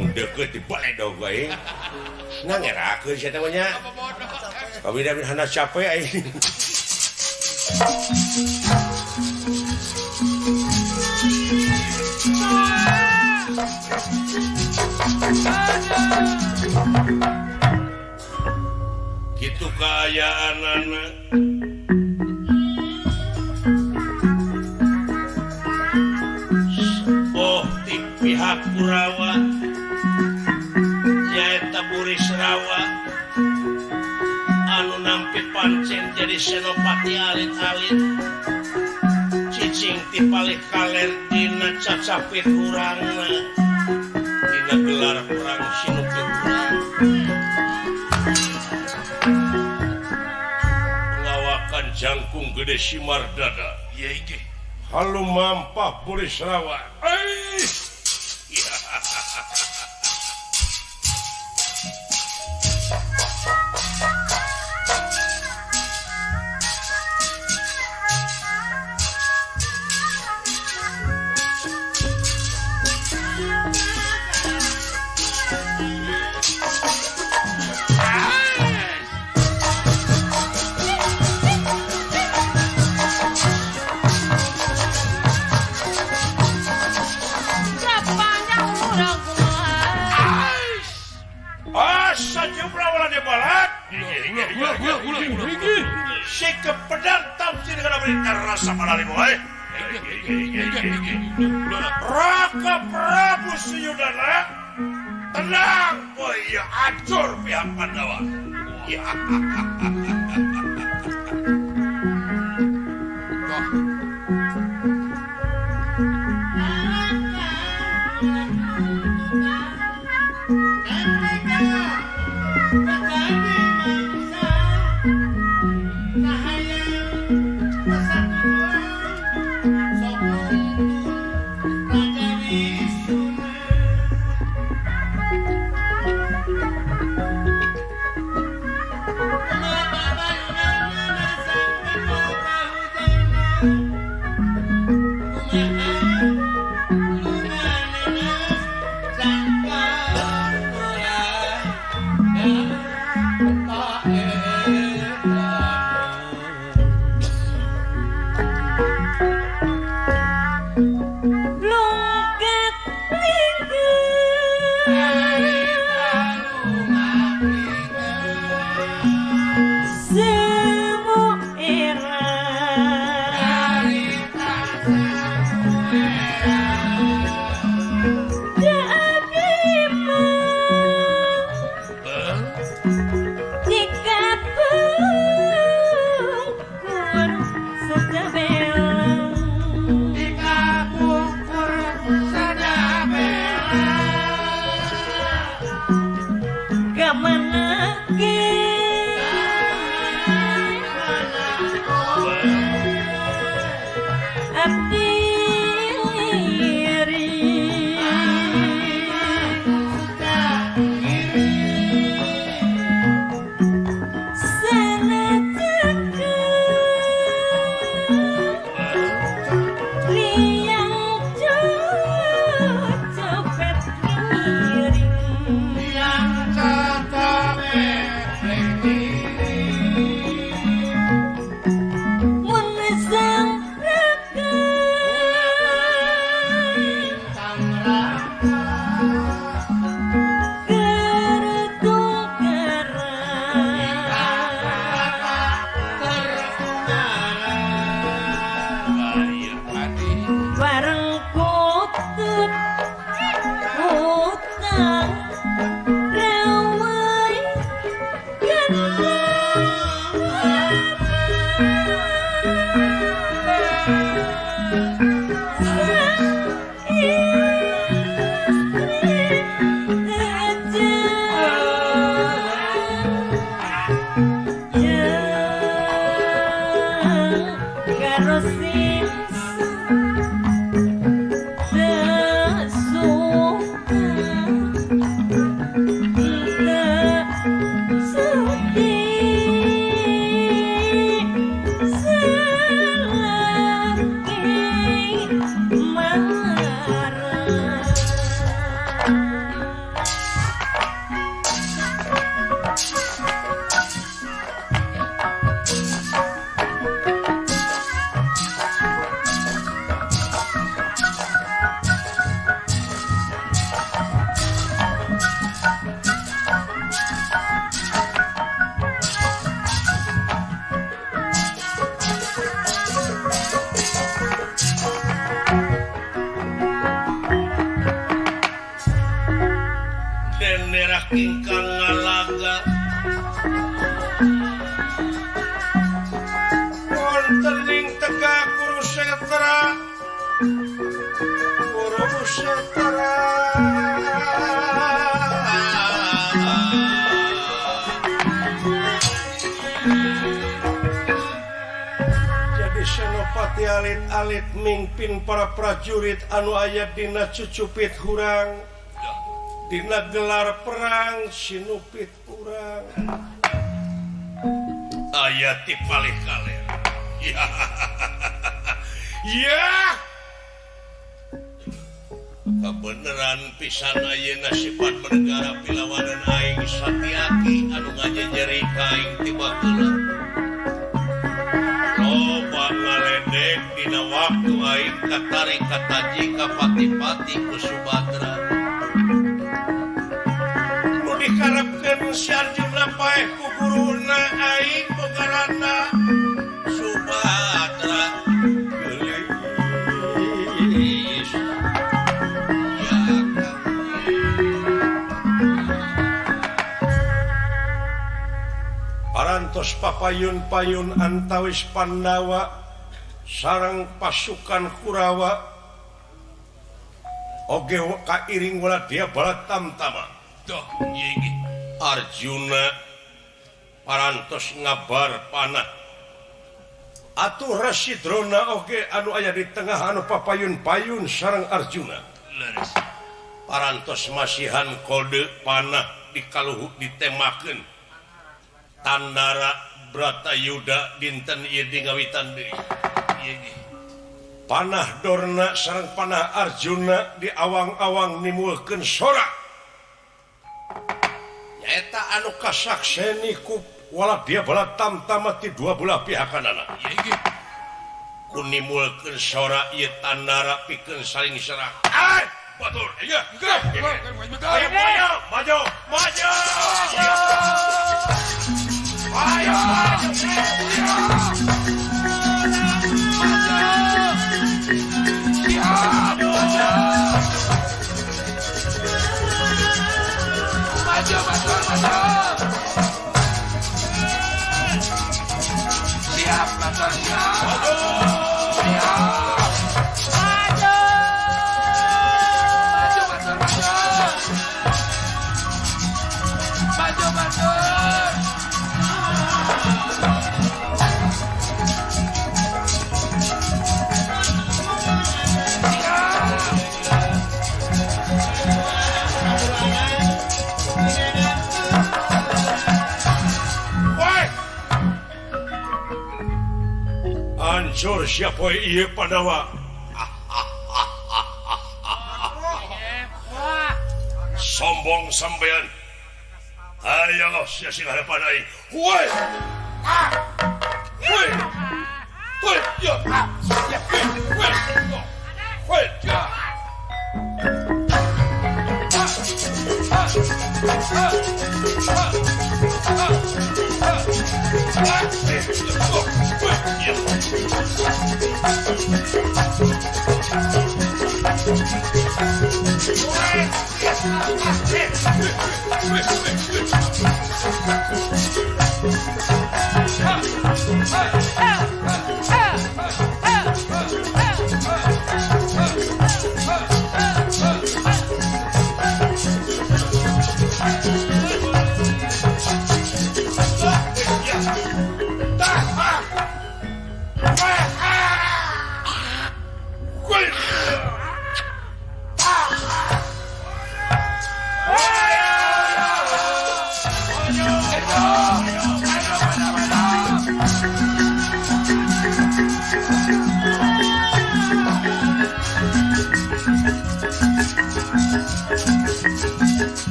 Mun deukeut dibaledog wae. Ngangerakeun sia teh nya. Kabida hana capek aing. Kitu kaayaanana. Oh ti pihak Kurawa nyaeta Burisrawa anu nampi pancen jadi senopati alit-alit cicing ti palih kaler dina cacapit urangna dina gelar urang sinupit urang ngawakan jangkung gede simar dada halu mampah Burisrawa. Raka Prabu Suyudana tenang boy, ya acur pihak Pandawa. Ya. ingkang ngalaga wonten ing tegak Kurusetra Kurusetra jadi Senopati alit-alit mimpin para prajurit anu aya dina cucupit hurang dina gelar perang sinupit urang aya ti palih kaler ya ya kebeneran pisan ayeuna sifat bernegara pilawanan aing Satyaki anu ngajejeri ka aing ti baheula loba ngaledek dina waktu aing katarik kataji ka pati-pati ku Subadra nu dikarepkeun si Arjuna paeh ku guruna aing bogarana Subadra geulis ya parantos papayun-payun antawis Pandawa sareng pasukan Kurawa oge kairing waladya Balatamtama. Doh Arjuna parantos ngabar panah atuh Resi Drona oge anu aya di tengah anu papayun-payun sareng Arjuna. Leres. Parantos masihan kode panah dikaluhu ditemakeun tandara Bratayuda dinten ieu di ngawitan deui. Panah Dorna sareng panah Arjuna di awang-awang nimulkeun sora nyaeta anu kasakseni ku waladya Balatamtama ti dua belah pihakanana. Ku nimulkeun sora ieu tandara pikeun saling serang. Ai batur ieu geura ayo maju maju ayo maju maju maju siap maju siap siap maju maju maju maju maju Hancur siapa ieu Pandawa. Sombong sampean. Ayo sia sing harapan aing. Woi. Woi. Woi, ya. Woi. Woi, ya.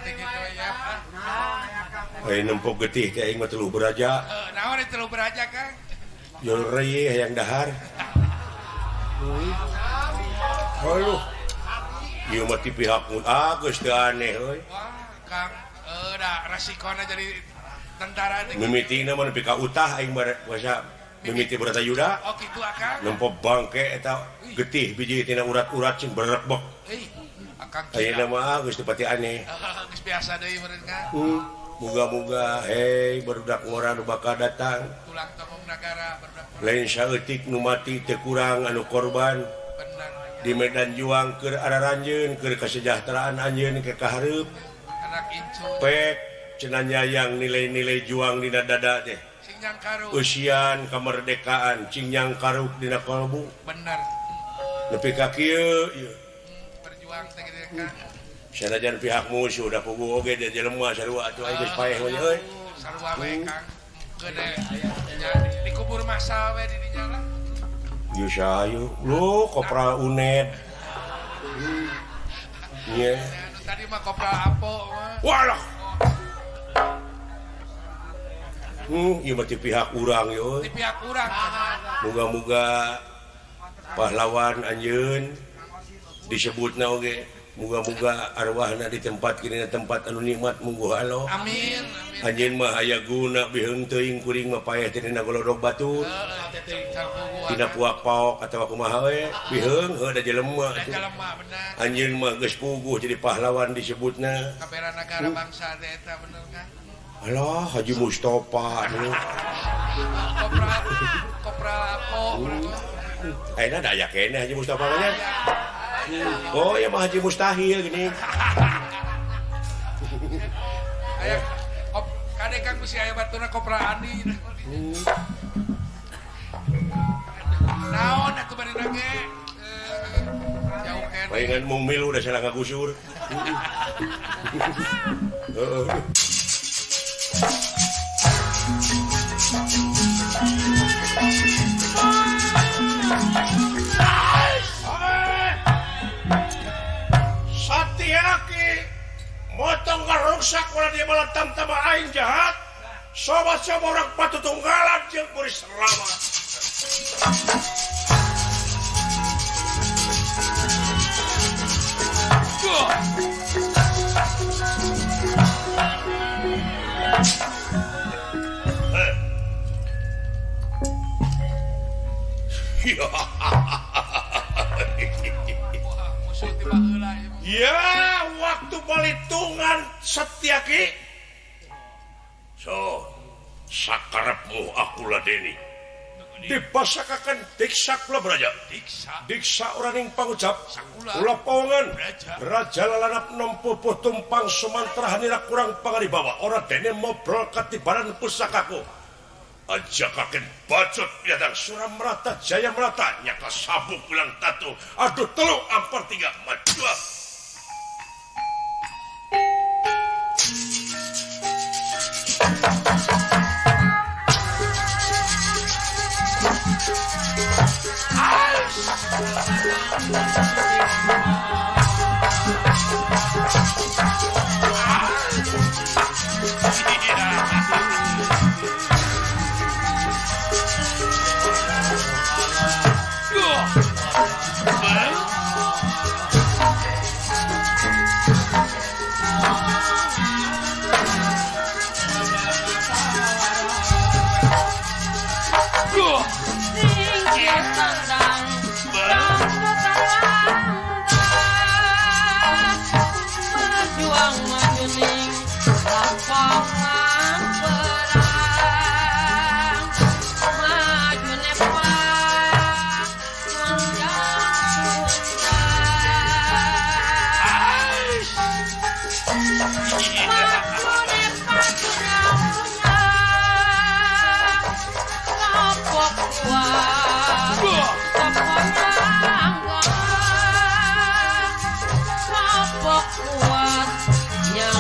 teh kitu ya. Aya nempok getih teh aing mah teluh beraja. Heeh, naon teluh beraja Kang? Jol reuy hayang dahar. Halo. Ieu mah ti pihak mun geus teu aneh euy. Wah, Kang, da resikona jadi tentara teh. Mimitina mah nepi ka utah aing basa mimiti Bratayuda. Oh kitu akang. Nempo bangke eta getih biji tina urat-urat cing berebek. Euy, akang. Ayeuna mah geus teu pati aneh. Geus biasa deui meureun Kang. Muga-muga hei barudak ngora nu bakal datang. Tulang tongong nagara barudak. Lain saeutik nu mati teu kurang anu korban. Di medan juang keur araranjeun keur kesejahteraan anjeun ke kahareup. Anak incu. Pek cenah nyayang nilai-nilai juang dina dada teh. Cing nyangkaruk. Usian kemerdekaan cing nyangkaruk dina kalbu. Bener. Nepi ka kieu ieu. Berjuang teh kitu Kang. Sanajan pihak musuh da puguh oge da jelema sarua atuh aing geus paeh we euy. Sarua we Kang. Gede nya dikubur massal we di dinya lah. Sayu lu kopral UNED. Iya. Tadi mah kopral Apo mah. Walah. Ieu mah ti pihak urang ieu. Ti pihak urang. Muga-muga pahlawan anjeun disebutna oge. Muga-muga arwahna ditempatkeun dina tempat anu nikmat mungguh Allah. Amin. Anjeun mah aya guna biheung teuing kuring mah paeh teh dina golodog batur. Dina puak paok atawa kumaha we biheung heuh da jelema atuh. Anjeun mah geus puguh jadi pahlawan disebutna. Kabera nagara bangsa teh eta bener kan? Alah Haji Mustopa nu. Kopral kopral Apo. Ayeuna da aya keneh Haji Mustopa mah nya. Oh ya mah Haji Mustahil gini. Aya kade Kang bisi aya batuna kopral Andi. Naon atuh bari nage? Jauh keneh. Palingan mung milu da salah ngagusur. Heeh. Satyaki motong ngaruksak ulah dia malah tamtama aing jahat. Sobat-sobat orang patu tunggalan jeung buri selamat. Ya, waktu balitungan Satyaki. So, sakarepmu aku ladeni. Dipasakakan diksa kula beraja. Diksa oraning pangucap. Kula pawangan. Raja lalanap nempuh tumpang Sumantra hanira kurang pangaribawa. Ora dene mobrol katibaran pusakaku. Aja kaken bacot binatang Suramrata Jaya Merata nyaka sabuk ulang tatu aduh telu ampar tiga maju. Kuat yang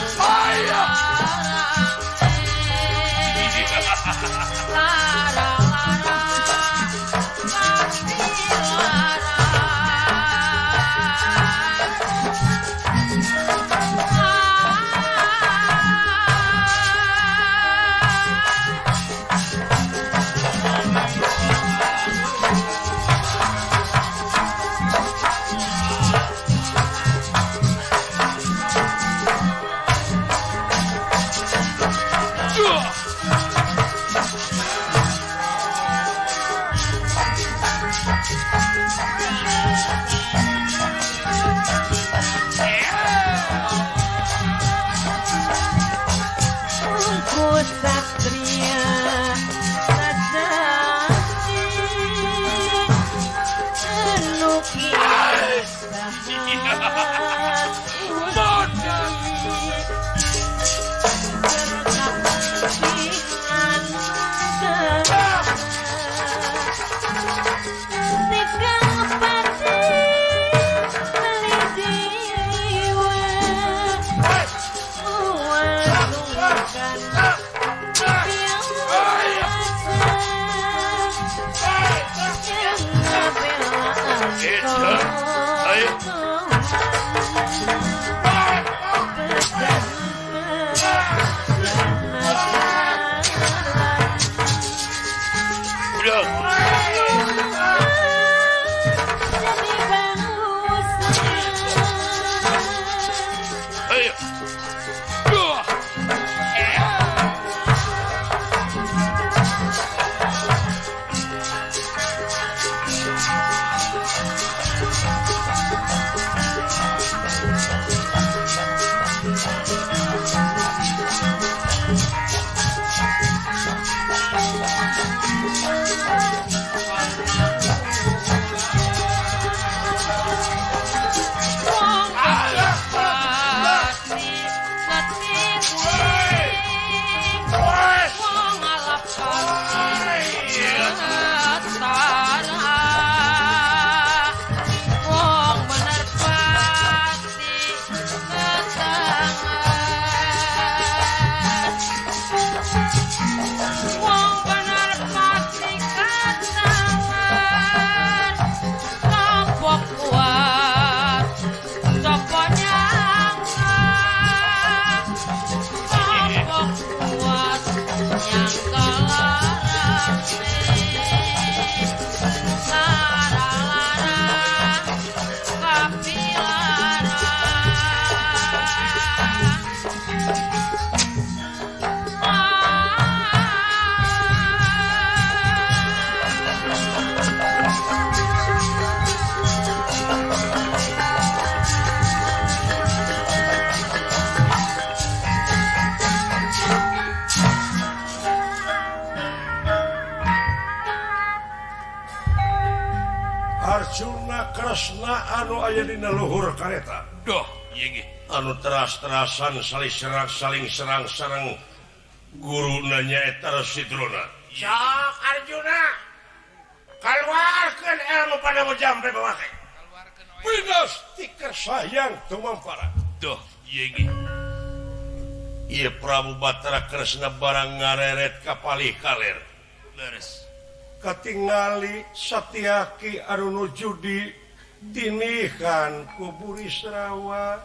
kareta. Duh, ieu ge anu teras-terasan saling serang sareng guruna nyaeta Resi Drona. Sok Arjuna, kaluarkeun ilmu padamu jampe bawake. Winas tikar sayang tumampara. Duh, ieu ge. Ieu Prabu Batara Kresna barang ngareret ka palih kaler. Leres. Katingali Satyaki anu nuju di tinihan ku Burisrawa.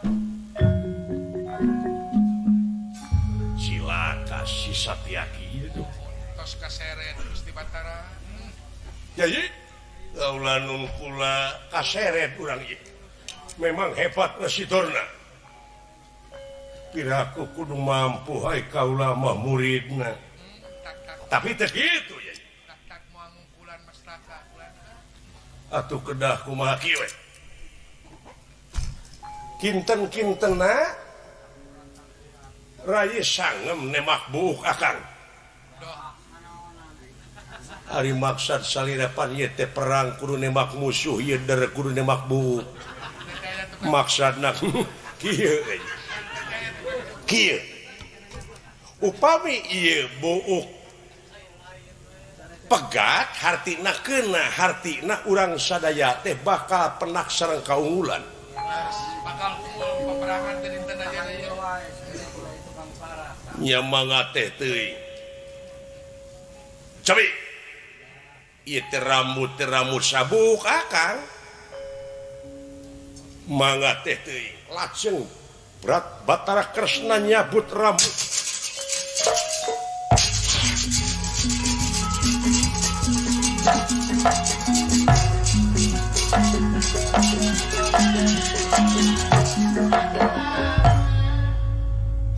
Cilaka si Satyaki ieu. Tos kaseret Gusti Batara. Jadi kaula nun kula kaseret urang ieu. Memang hebat Resi Dorna. Piraku kudu mampu hai kaula mah muridna. Tapi teh kitu ya. Atuh kedah kumaha kieu we. Kinten-kintenna Rai sangem nemak buuk akang. Ari maksad salirapan ieu teh perang kudu nembak musuh ieu der kudu nembak buuk. Maksudna kieu euy. Kieu. Upami ieu buuk pegat hartina keuna hartina urang sadaya teh bakal penak sareng kaunggulan. Bakal unggul peperangan teh dinten aja ieu. Nya mangga teh teuing. Cobi. Ieu teh rambut sabuk akang. Mangga teh teuing. Lajeng Berat Batara Kresna nyabut rambut.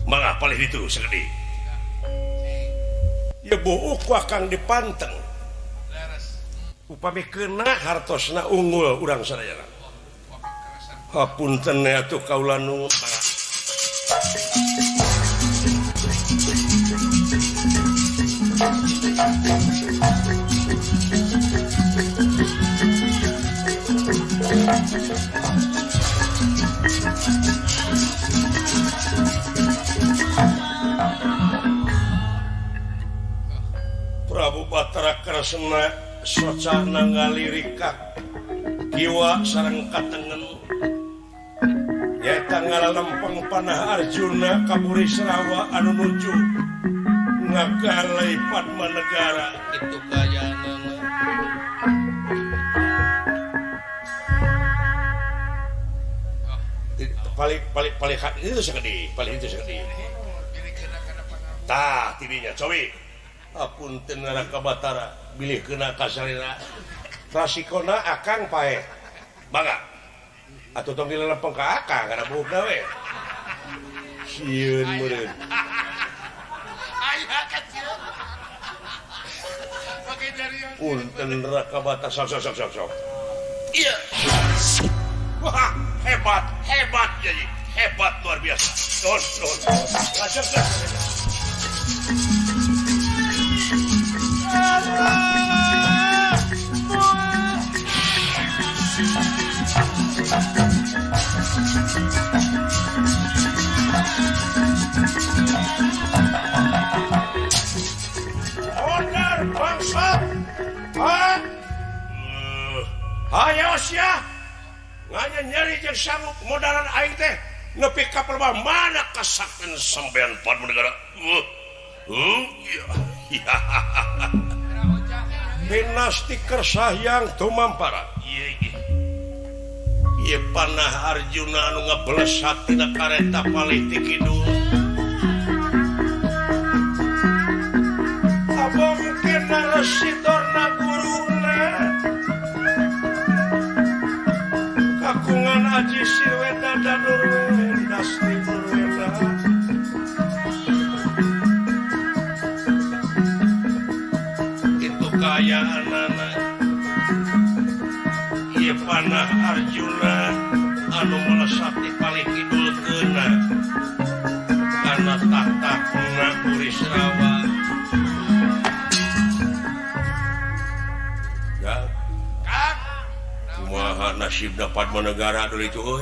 Mangga palih ditu segede. Ya buuk ku akang dipanteng. Upami keuna hartosna unggul urang sadayana. Hapunten atuh kaula nu. Prabu Batara Kresna socana ngalirik ka kiwa sareng katengen nyaeta ngalalempeng panah Arjuna ka Burisrawa anu nuju ngagalai Padma Negara kitu kayaanana. Paling paling itu segede, paling itu segede. Tah tidinya cobi. Apunten Raka Batara bilih kena kasalira. Rasikona akang paeh. Bangga. Atuh tong dilelempeng ka akang kana buukna we. Sieun meureun. Aya kecil. Pake jarian. Punten Raka Batara sok sok sok sok. Iya. Wah, hebat, hebat jadi. Hebat luar biasa. Don, don. Lajeng. Modar bangsat. Hayo sia. Nganya nyeri jeung sanggup modaran aing teh nepi ka pelebah mana kasakten sampean Padma Negara. Iya. Dinasti Kersahyang tumampara. Ieu panah Arjuna anu ngablesat tina kareta palih ti kidul. Abong kena Resi Dorna guruna. Kakungan Aji Sirweda Danurwenda Sri Purweda. Itu kayaanana. Ieu panah Arjuna anu melesat di palih kidul keuna kana tahta kuna Burisrawa. Ya. Kang, kumaha Nasibna Padma Negara dulu itu euy.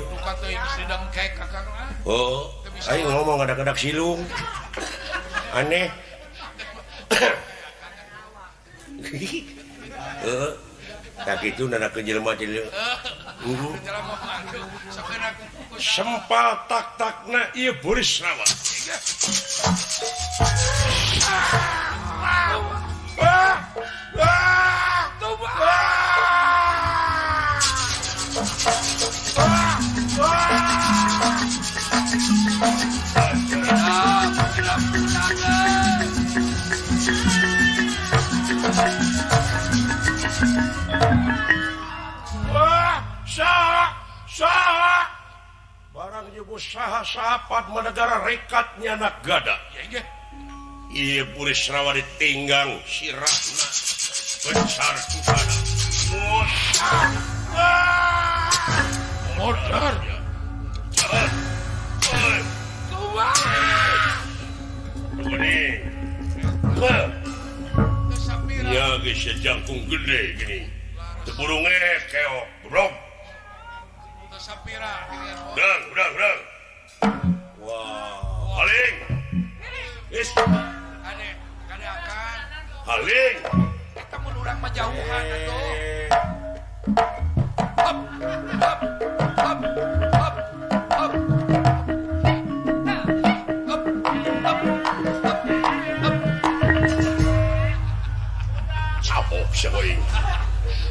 Oh, aing ngomong ngadak-ngadak silung. Aneh. Heeh. Tak kitu nanakeun jelema teh. Sempal tak-takna ieu Burisrawa. Barang juga saha-saha Padma Negara rekatnya anak gada. Ieu Burisrawa ditinggang sirahna besar kubana. Modar. Ya geus jangkung gede gini. Teu burung keok, goblok. Udang, udang, udang. Wah, haling. Is. Kade, kade akan. Haling. Eta mun urang mah jauhan atuh. Hop, hop, hop, hop, hop. Hop, hop, hop, hop. Capok sia euy.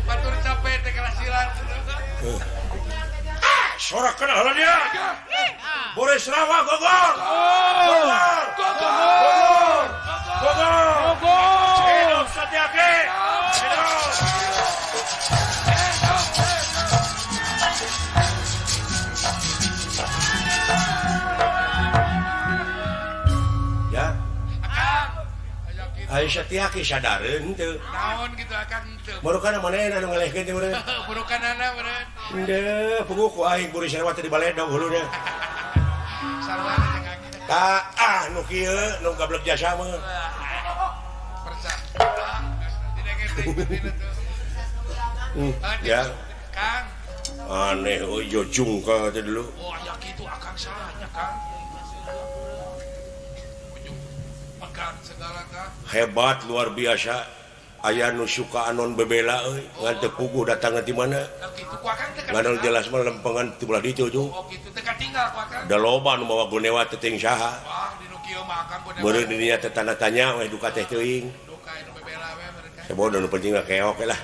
Batur capek teh kalasilan. Sorak kena halan dia. Burisrawa gogor. Gogor. Gogor. Gogor. Gogor. Hidup Satyaki. Hidup. Ya. Ayo Satyaki sadareun teu. Naon kitu akang teu. Burukan manehna anu ngalehkeun teh meureun. Burukanana meureun. Henteu, puguh ku aing Burisrawa teh dibaledog huluna. Sarua jeung akang. Tah, ah nu kieu nu gablek jasa mah. Percaya. Didenge teh. Ya. Kang. Aneh euy jojung ka teh dulu. Oh, aya kitu akang salahnya, Kang. Hebat luar biasa aya nu suka anon bebela euy ngan teu puguh datang ti mana ngan jelas mah lempengan ti belah ditu jung. Oh kitu teh katinggal ku akang. Da loba nu mawa gonewa teh teuing saha. Wah di nu kieu mah akang gonewa. Meureun di dinya teh tanda tanya we duka teh teuing. Duka nu bebela we meureun kan. Sabodo nu penting mah keok we lah.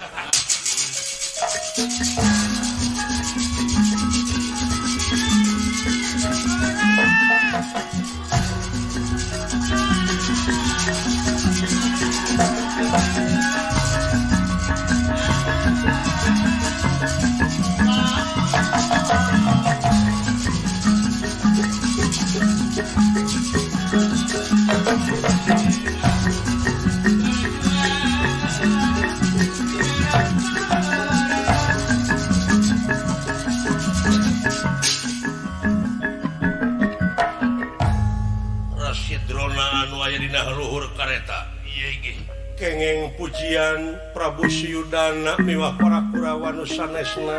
Kengeng pujian Prabu Suyudana miwah para Kurawa nu sanesna.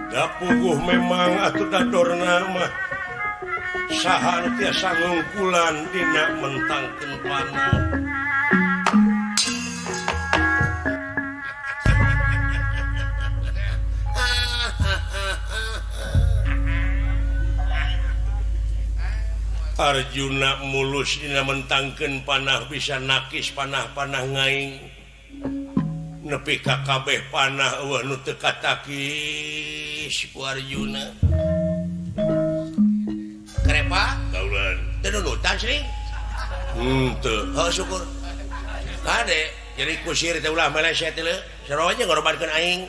Da puguh memang atuh dadorna mah saha nu tiasa ngungkulan dina mentangkeun panah. Arjuna mulus dina mentangkeun panah bisa nakis panah-panah ngaing nepi ka kabeh panah eueuh nu teu katakis ku Arjuna. Kerepa? Kaulan. Teu nunutan sering? Henteu. Heuh syukur. Kade jadi kusir teh ulah meleset teh leuh. Sarua aja ngorbankeun aing.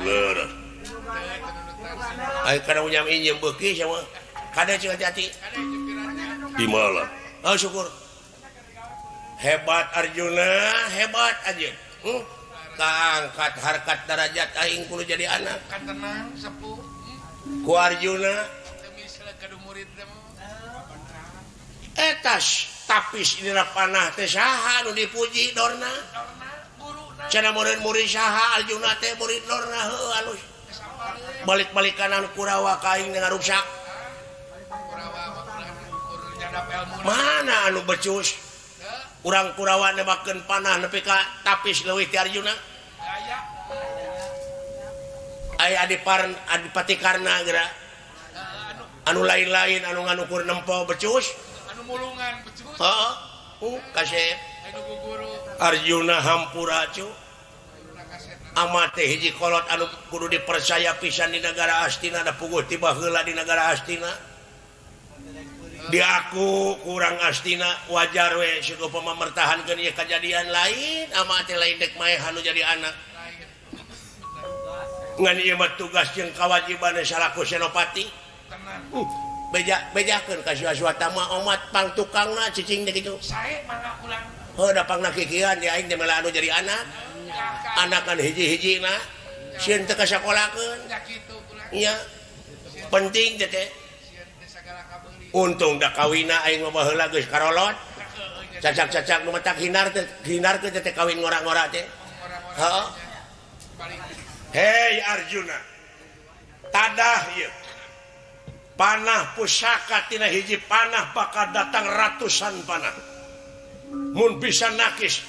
Leureuh. Aing kana unyam injem beuki sama. Kada cing hati-hati. Di malam. Oh syukur. Hebat Arjuna, hebat aja. Kaangkat harkat darajat aing kudu jadi anak. Kan tenang sepuh. Ku Arjuna. Etas tapis dina panah teh saha nu dipuji Dorna? Dorna guruna. Cenah murid murid saha Arjuna teh murid Dorna heuh alus. Balik-balik kanan Kurawa ka aing ngarusak. Mana anu becus? Urang Kurawa nembakeun panah nepi ka tapis leuwih ti Arjuna. Aya Adipati Karna geura. Anu lain-lain anu nganukur nempo becus. Anu mulungan becus. Heeh. Kasep. Arjuna hampura cu. Amat teh hiji kolot anu kudu dipercaya pisan di negara Astina da puguh ti baheula di negara Astina. Diaku kurang Astina wajar we siga upama mertahankeun ieu kajadian lain amat teh lain dek maeh anu jadi anak. Ngan ieu mah tugas jeung kawajiban salaku senopati. Bejakeun ka Aswatama omat pang tukangna cicing teh kitu. Sae mangga ulang. Heuh da pangna kikian di aing teh mela anu jadi anak. Anakan hiji-hijina sieun teu kasakolakeun. Nya penting teh teh. Untung da kawina aing mah baheula geus karolot. Cacak-cacak nu matak hinar teh hinarkeun teh kawin ngora-ngora teh. Heeh. Hei Arjuna. Tadah ieu. Panah pusaka tina hiji panah bakal datang ratusan panah. Mun bisa nakis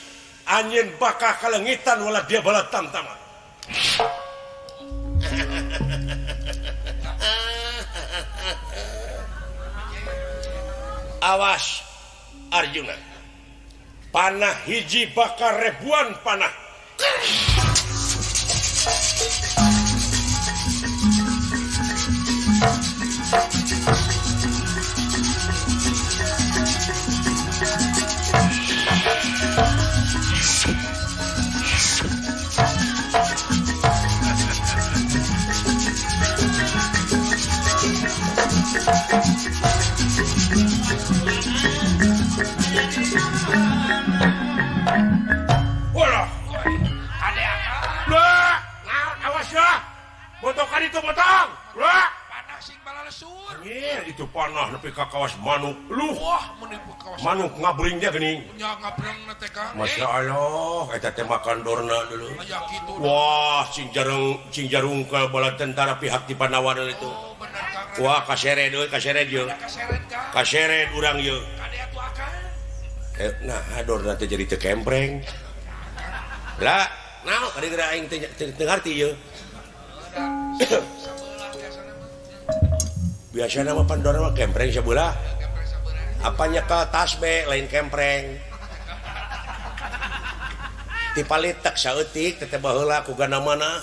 anjeun bakal kalengitan wala dia bala tamtama. Awas Arjuna. Panah hiji bakal ribuan panah. Walah, ada awas ya, botokan itu potong. Wah, panah sing balalesur. Itu panah nepi ka kawas manuk. Luh, wah, menipu kawas. Manuk ngabringnya geuning. Nya ngabreng teh Kang. Masya Allah, eta teh makan dorna dulu. Aya kitu. Wah, sing jarung sing jarungkel bala tentara pihak di Pandawa itu. Oh, bener Kang. Wah, kaseret euy, kaseret ye. Kaseret Kang. Kaseret urang ye. Kade atuh akang. Nah, dorna teh jadi teu kempreng. Lah, naon kade geura aing teu ngarti ye. Biasana mah pandora mah kempreng sabelah. Apa nyekel tas be lain kempreng. Ti palitek saeutik teh baheula ku gana mana.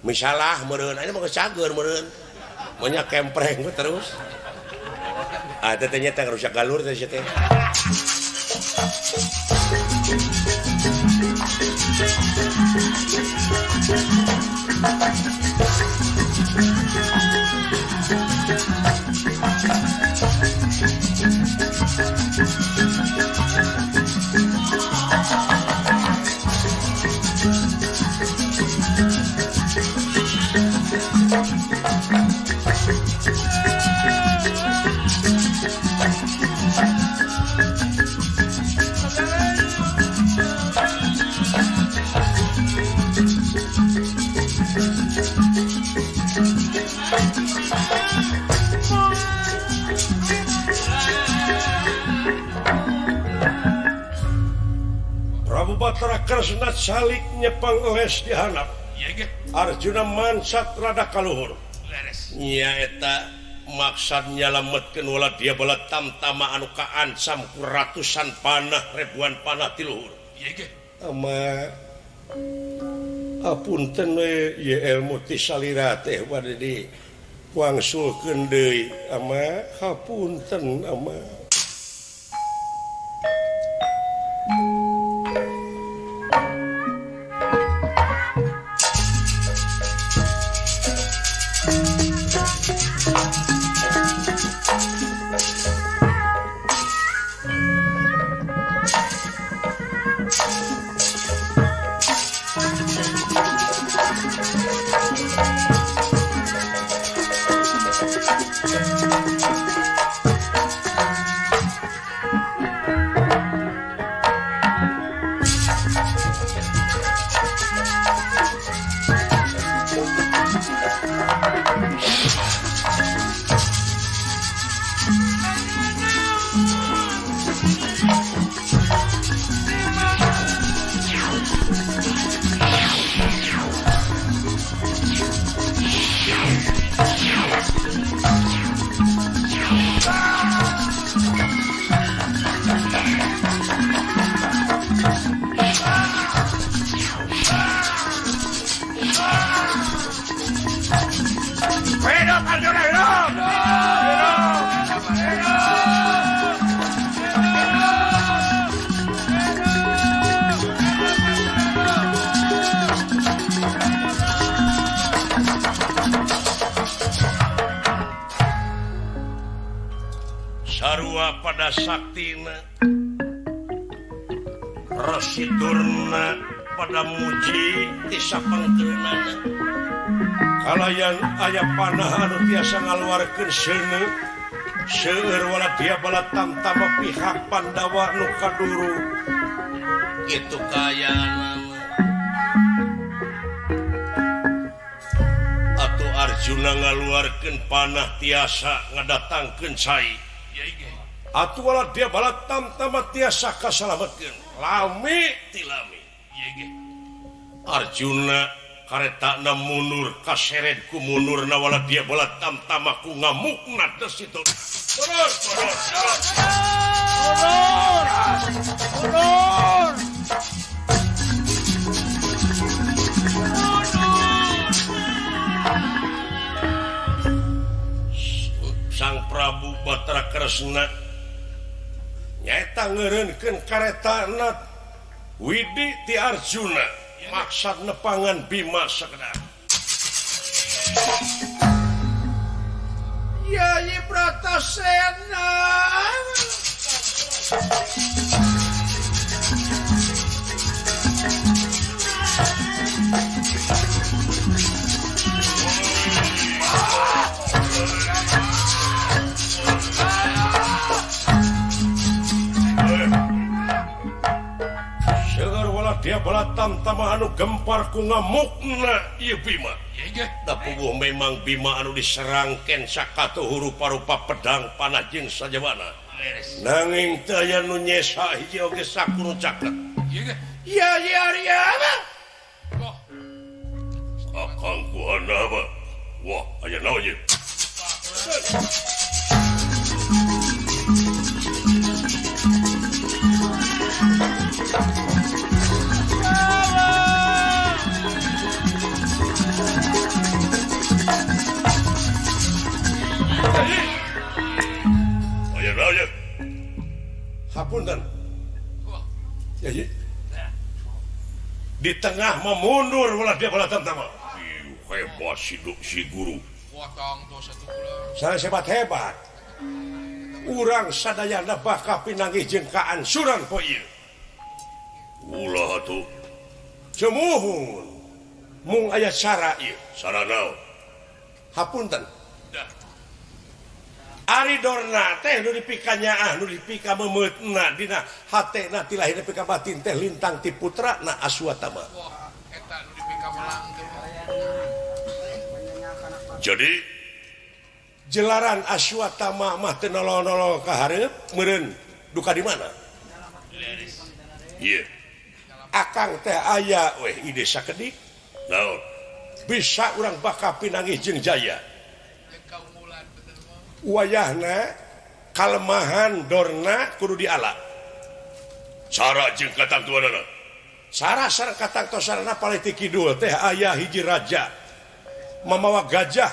Misalah meureun, aya mah geus cager meureun. Manya kempreng terus. Ah teh nya teh rusak galur teh sia teh. Prabu Batara Kresna salik nyepang les di handap. Arjuna mansat rada kaluhur. Nyaeta maksad nyalametkeun wala dia bala tamtama anu kaancam ku ratusan panah ribuan panah ti luhur. Ama apunten we ieu ilmu ti salira teh bade di wangsulkeun deui ama hapunten ama. Sarua pada saktina Resi Durna pada muji ti sapangkeunana kalayan aya panah anu tiasa ngaluarkeun seuneu seueur wala dia bala tamtama pihak Pandawa nu kaduru kitu kaayaan atuh Arjuna ngaluarkeun panah tiasa ngadatangkeun cai atuh wala dia bala tamtama tiasa kasalametkeun lami tilami Arjuna karetana mundur kaseret ku mundurna wala dia bala tamtama ku ngamukna des itu mundur mundur Sang Prabu Batara Kresna nyaeta ngeureunkeun karetana Widi ti Arjuna maksad nepangan Bima sakedar. Yayi Bratasena dia bala tamtama anu gempar ku ngamukna ieu Bima. Da puguh memang Bima anu diserangkeun sakatuh rupa-rupa pedang panah jeung sajawana. Nanging teu aya nu nyesa hiji oge saku nu caket. Ya ya ya. Akang kuhana mah. Wah, aya naon ieu? Hapunten. Ya, di tengah memundur ulah dia bala tamtama. Hebat si guru. Saya hebat hebat. Urang sadayana bakal pinanggih jeung kaansuran poe ieu. Ulah atuh. Cemuhun. Mung aya cara ieu. Cara naon? Hapunten. Ari Dorna teh nu dipikanyaah nu dipika memeutna dina hatena ti lahir nepi ka batin teh lintang ti putrana Aswatama. Wah, eta nu dipika melang teh. Jadi jelaran Aswatama mah teu nolol-nolol ka hareup meureun duka di mana? Ieu. Akang teh aya weh ide sakedik. Naon? Bisa urang bakal pinanggih jeung jaya. Wayahna kalemahan Dorna kudu diala. Cara jeung katangtuanana. Cara sareng katangtosana palih ti kidul teh aya hiji raja mamawa gajah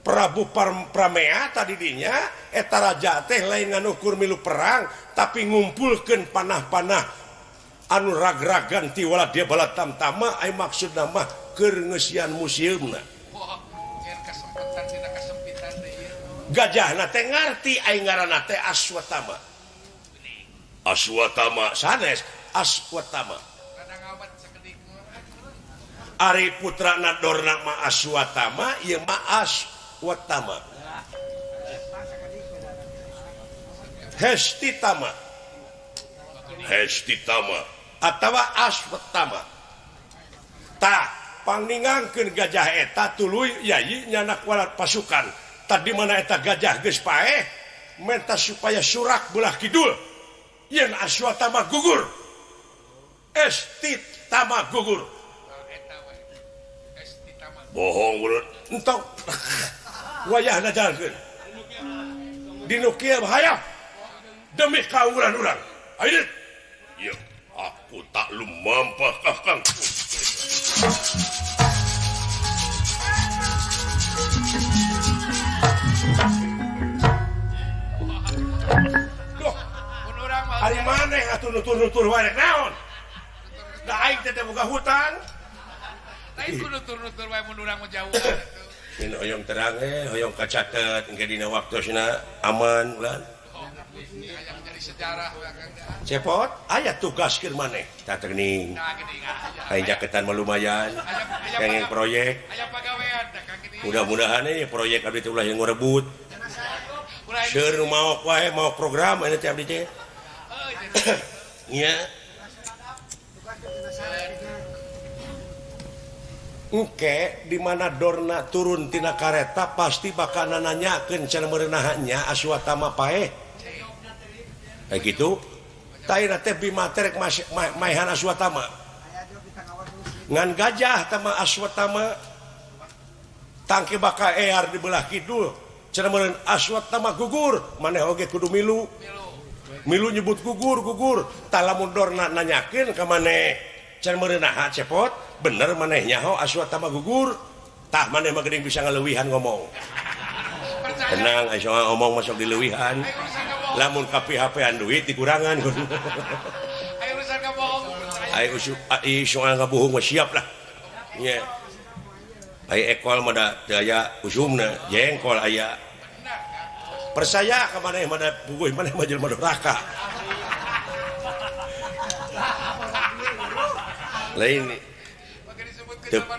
Prabu Pramea tadi dinya eta raja teh lain nganukur milu perang tapi ngumpulkeun panah-panah anu ragragan ti wala dia bala tamtama ai maksudna mah keur ngeusian museumna. Gajahna teh ngarti aing ngaranna teh Aswatama. Aswatama sanes Aswatama. Ari putrana Dorna mah Aswatama ieu mah Aswatama. Hestitama. Hestitama atawa Aswatama. Tah pangningangkeun gajah eta tuluy yayi nyanak walat pasukan. Tadi mana eta gajah geus paeh menta supaya surak belah kidul yen Aswatama gugur Estitama gugur bohong mulut entong wayahna jalankeun dinu kieu bahaya demi kaunggulan urang ayo ya aku tak lumampah kakang. Duh, hari maneh atuh nutur-nutur wae naon? Da aing teh boga hutang. Lain ku nutur-nutur wae mun urang mah jauh atuh. Ini hoyong terang hoyong kacatet engke dina waktosna aman ulah. Cepot aya tugas keur maneh tah teuning. Aya jaketan mah lumayan. Kenging proyek. Mudah-mudahan proyek abdi teh ulah yang ngarebut. Seur nu maok wae maok program aya teh abdi teh. Nya. Engke di mana Dorna turun tina kareta pasti bakal nanyakeun cenah meureunahnya Aswatama paeh. Kayak gitu. Taina teh Bima teh rek maehan Aswatama. Ngan gajah tama Aswatama tangke bakal ear di belah kidul. Cenah meureun Aswatama gugur, maneh oge kudu milu. Milu nyebut gugur gugur. Tah lamun Dorna nanyakeun ka maneh cenah meureunah cepot bener maneh nyaho Aswatama gugur tah maneh mah geuning bisa ngaleuwihan ngomong tenang aya ngomong masuk dileuwihan lamun ka PHP-an duit dikurangan aya urusan ngabohong mah siap lah nya aya ekol mah da teu aya usumna jengkol aya percaya ka maneh mah da puguh maneh mah jelema doraka lain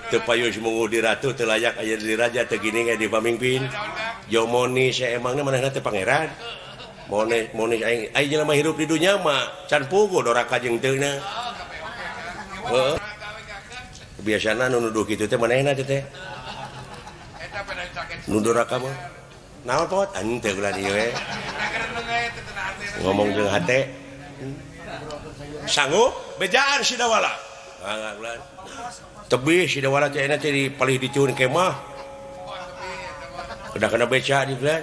teu payus munguh di ratu teu layak aya di raja teu gini ge di pamimpin jomoni saemangna manehna teh pangeran mone mone aing aing jelema hirup di dunya mah can puguh doraka jeung teu na heuh biasana nu nuduh kitu teh manehna teh teh nu doraka mah naon pot henteu ulah dieu we ngomong jeung hate sanggup bejaan si Dawala tebih si Dawala teh teh di palih dicun kemah udah kena beca di bulan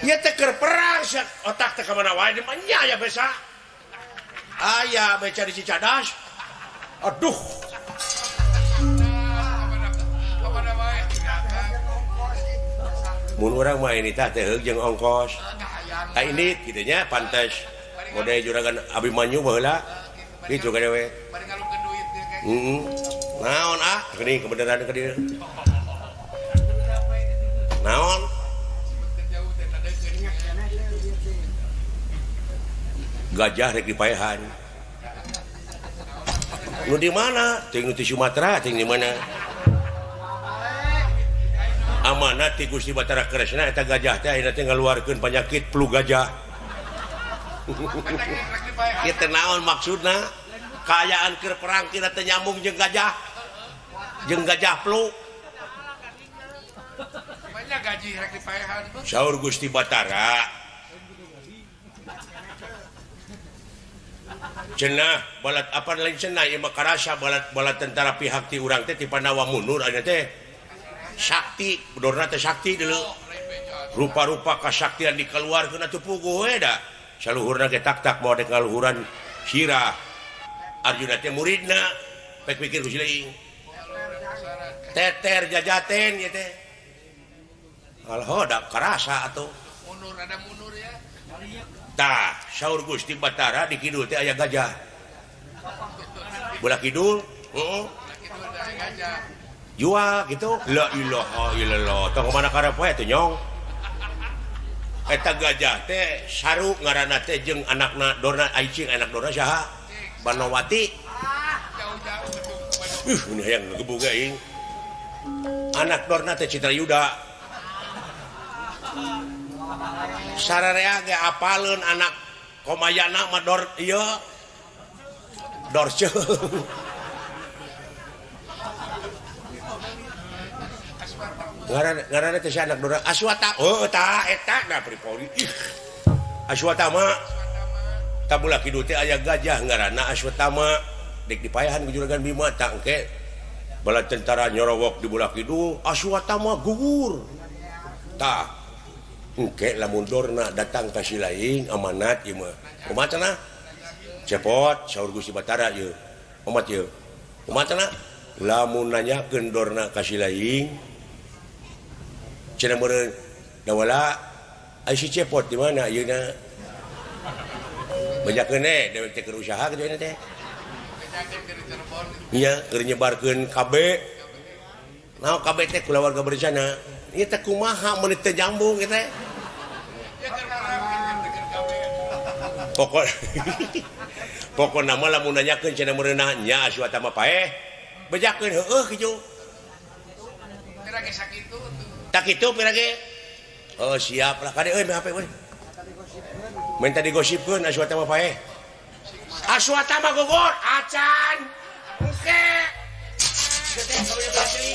ya teh keur perang sia otak teh ka mana wae di nya aya beca aya beca di Cicadas aduh mun urang mah ini tah teh heug jeung ongkos tah ini kitu nya pantes mode juragan Abimanyu baheula kitu ka dewe. Heeh. Naon ah geuning kebenaran ka dieu. Naon? Gajah rek dipaehan. Nu di mana? Ting nu ti Sumatera, ting di mana? Amanat ti Gusti Batara Kresna eta gajah teh ayeuna teh ngaluarkeun panyakit flu gajah. Ieu teh naon maksudna? Kaayaan keur perang kira teh nyambung jeung gajah flu. Banyak gaji rek dipaehan. Saur Gusti Batara. Cenah balat apa lain cenah ieu mah karasa balat balat tentara pihak ti urang teh ti Pandawa mundur ayeuna teh. Sakti, bedorna teh sakti deuleu. Rupa-rupa kasaktian dikeluarkeun atuh puguh we da. Saluhurna ge tak-tak moal dek ngaluhuran sirah. Arjuna teh muridna pek pikir ku siling. Teter jajaten ieu teh. Alho da karasa atuh. Mundur ada mundur ya. Tah, saur Gusti Batara di kidul teh aya gajah. Belah kidul, heeh. Jual gitu. La ilaha illallah. Tong mana karep we teh nyong. Eta gajah teh saru ngaranna teh jeung anakna Dorna Aicing anak Dorna saha? Banowati. Ini hayang ngegebug aing. Anak Dorna teh Citrayuda. Sararea ge apaleun anak Komayana mah Dor ieu. Dorce. Ngaranna teh anak Dorna Aswata. Oh tah eta da pripoli. Aswatama. Tabula kidul teh aya gajah ngaranna Aswatama dek dipayahan ku juragan Bima tah engke bala tentara nyorowok di belah kidul Aswatama gugur tah engke lamun Dorna datang ka si laing amanat ieu mah kumaha cenah cepot saur Gusti Batara ieu omat ieu kumaha cenah lamun nanyakeun Dorna ka si laing cenah meureun Dawala ai si cepot di mana ayeuna banyak kene dewek teh keur usaha kitu teh. Nya keur nyebarkeun KB. Naon kabeh teh kulawarga berencana. Ieu teh kumaha mun teu nyambung ieu teh. Pokok pokona mah lamun nanyakeun cenah meureunah nya Aswata mah paeh. Bejakeun heueuh kitu. Pira ge sakitu tuh. Tak kitu pira ge. Oh siap lah kade euy HP euy. Minta digosipkeun Aswata mah paeh. Aswata mah gogor acan. Engke. Gede kabeh pasti.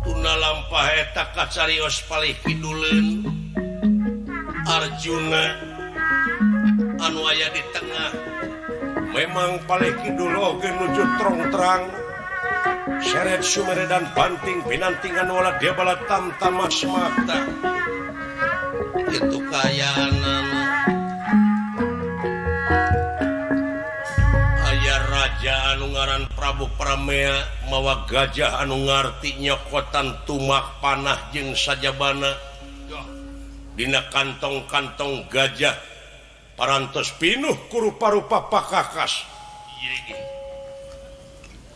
Tuna lampah eta kacarios palih kiduleun Arjuna anu aya di tengah memang palih kidul oge nuju trong-trang seret sumeredan banting binantingan wala debala tamtama semata itu kayaanana aya raja anu ngaran Prabu Pramea mawa gajah anu ngarti nyokotan tumak panah jeung sajabana dina kantong-kantong gajah parantos pinuh ku rupa-rupa pakakas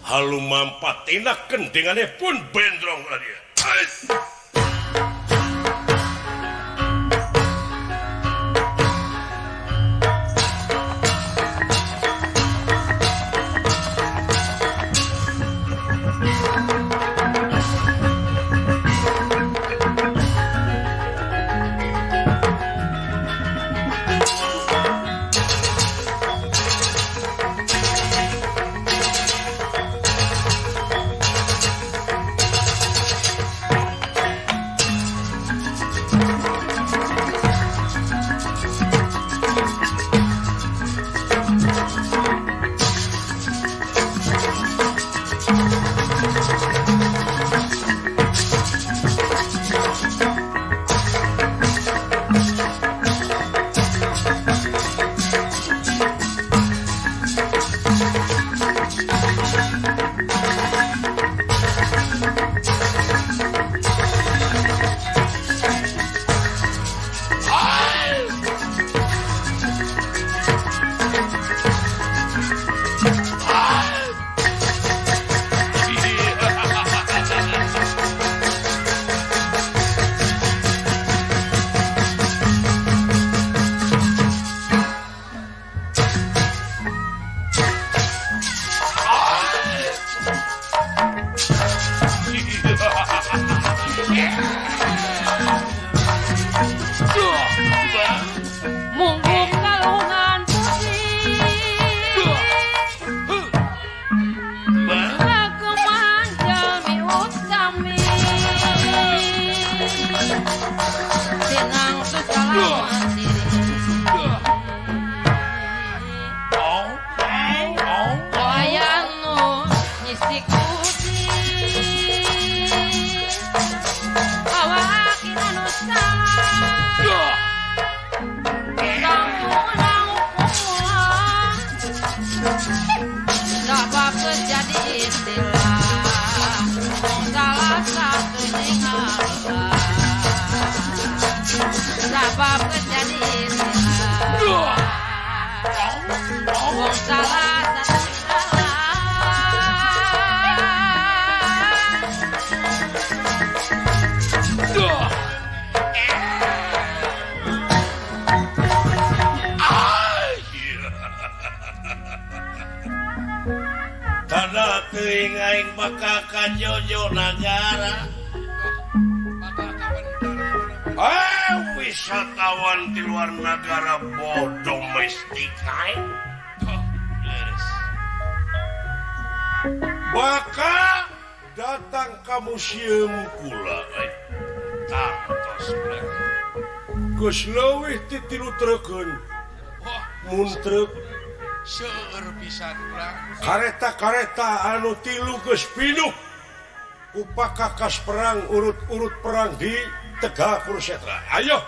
halu mampat tina kendingane pun bendrong lah dia. Aing bakal ka Jojo nagara. Wisatawan di luar negara boh domestik aing. Bakal datang ka museum kula aing. Tangtos kula. Geus leuwih ti 3 treukeun. Mun treuk seueur pisan urang. Kareta-kareta anu 3 geus pinuh ku pakakas perang urut-urut perang di Tegal Kurusetra. Ayo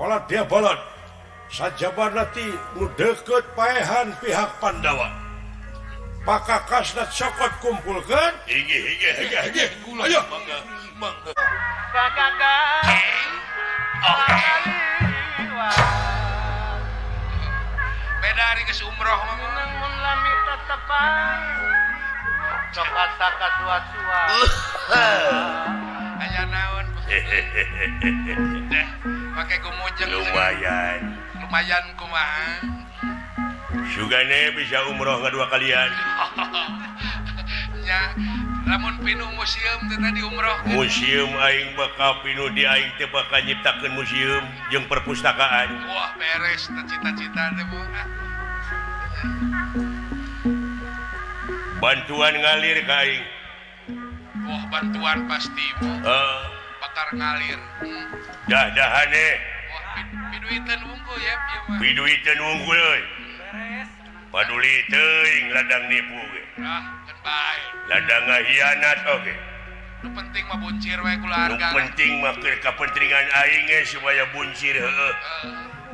wala dia balad sajabana ti nu deukeut paehan pihak Pandawa. Pakakasna cokot kumpulkeun. Hige hige hige hige. Ayo mangga mangga. Oke. Beda hari geus umroh mah mun lami tetepan. Sok asa kasuat-suat. Aya naon? Deh, pake gumujeng. Lumayan. Lumayan kumaha? Sugane bisa umroh kedua kalian. Nya, lamun pinuh museum teh tadi umroh. Museum aing bakal pinuh di aing teh bakal nyiptakeun museum jeung perpustakaan. Wah, beres teh cita-cita teh bu. Bantuan ngalir ka aing. Wah, bantuan pasti bu. Bakar ngalir. Dah-dahane. Wah, piduiteun wungkul ya ieu mah. Piduiteun wungkul euy. Paduli teuing ladang nipu ge. Ah, keun bae. Ladang ngahianat oge. Nu penting mah buncir we keluarga. Nu penting mah keur kapentingan aing ge supaya buncir heueuh.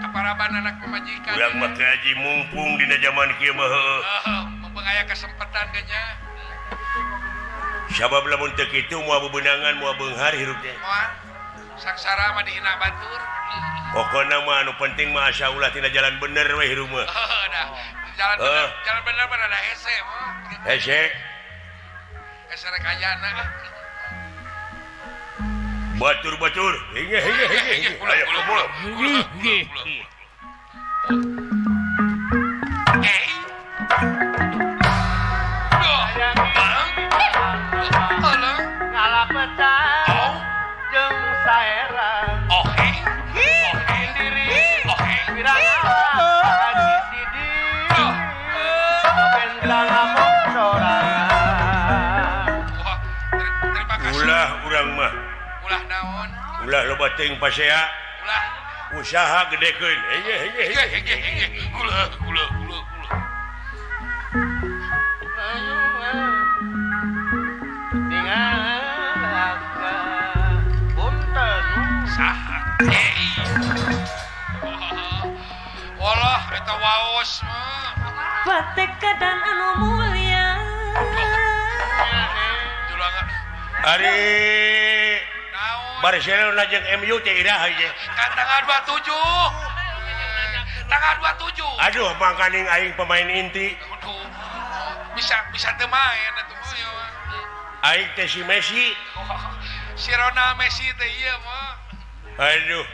Kaparaban anak pamajikan. Urang mah teu haji mumpung dina jaman kieu mah heueuh. Heeh, mumpung aya kesempatan ge nya. Sabab lamun teu kitu moal bebenangan moal beunghar hirup teh. Moal. Sangsara mah dihina batur. Pokona mah anu penting mah asa ulah tina jalan bener we hirup mah. Heuh dah. Jalan bener, jalan bener mah rada hese mah. Hese. Hese rek ayana. Batur-batur. Hinge hinge hinge. Ayo kumpul. Eh. Duh. Bang. Alah. Ngalapetang jeung saerang. Oh, hei. Oh, hei. Oh, hei. Haji Sidik. Ben ngamuk sorangan. Wah, terima kasih. Ulah urang mah. Ulah naon? Ulah loba teuing pasea. Ulah usaha gedekeun. Hege hege hege hege. Ulah ulah ulah ulah. Saha? Walah eta waos mah. Patekadan anu mulia. Ari Barcelona jeung MU teh iraha ieu? Kan tanggal 27. Tanggal 27. Aduh, mangkaning aing pemain inti. Aduh. Bisa teu main atuh mah ieu mah. Aing teh si Messi. Si Ronald Messi teh ieu mah. Aduh,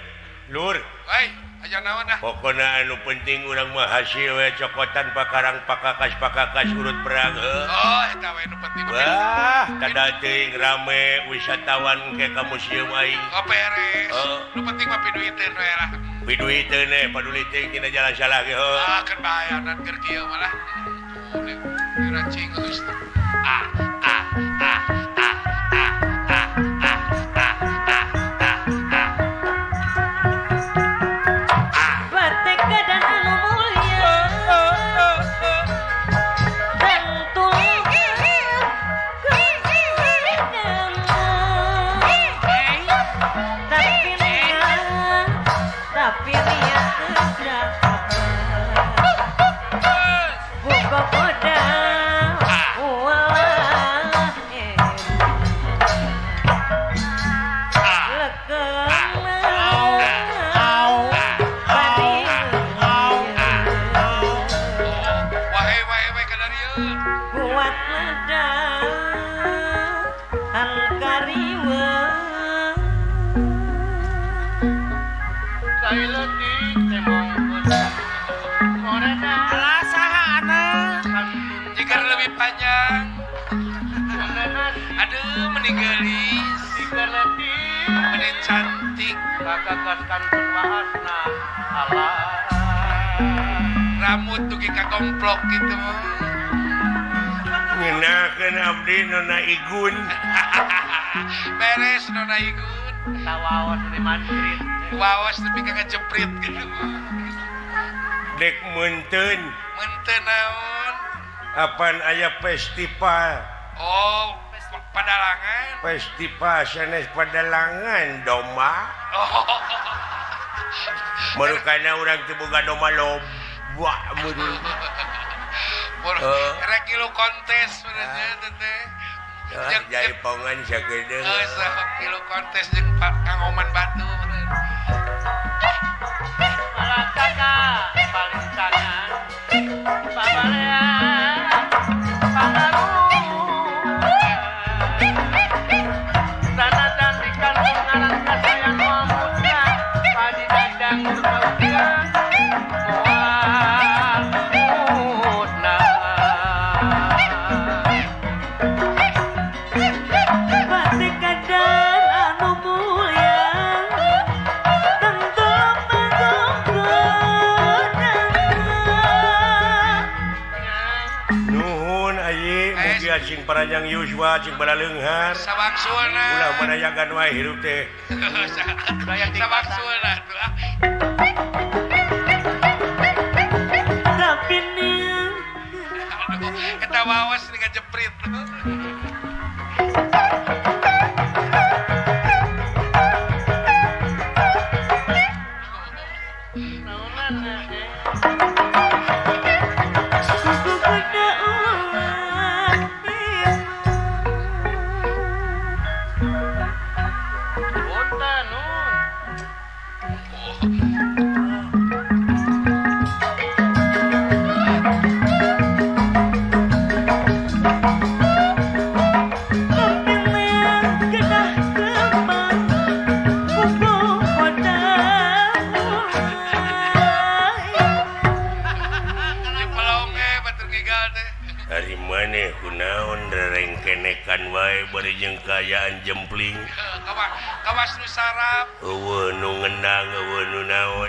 lur. Hei, aja naon dah. Pokona anu penting urang mah hasil we cokotan pakarang pakakas urut perang heuh. Oh, eta we nu penting. Wah, tada teuing rame wisatawan ke ka museum aing. Oh, beres. Nu penting mah piduiteun we lah. Piduiteun we, paduli teuing dina jalan salah ge heuh. Ah, keun bayaran keur kieu mah lah. Diracing geus. Ah, ah, ah, ah, ah, ah, ah, ah, ah, ah, ah. Patekadan anu mulia. Tentu tapi niat sudah buka podang ulah Wahai wahai wahai kadarieu. Kuat ledang angkariwa. Cai leutik teh mongkos. Korena Alah saha anak? Jika lebih panjang. Aduh, meni geulis. Jika leutik meni cantik. Kakagas kantun waasna. Alah. Rambut dugi ka komplok gitu mah. Ngenakeun abdi Nona Igun. Beres Nona Igun. Eta waos di Madrid. Waos nepi ka ngejeprit gitu. Dek meunteun. Meunteun naon? Apan aya festival. Oh, padalangan. Festival sanes padalangan domba. Oh. Marukana urang teu boga domba loba meureun. Rek ngilu kontes sebenarnya teh. Jaipongan sakedeung. Heeh, ngilu kontes jeung Kang Oman Batu. Manusia cing paranjang yuswa cing balaleunghar. Sawangsulna. Ulah manayagan wae hirup teh. Sawangsulna tuh. Tapi nih aduh, eta wawas nih ngajeprit. Kenekan wae bari jeung kaayaan jempling. Kawas nu sarap. Eueuh nu ngendang eueuh nu naon.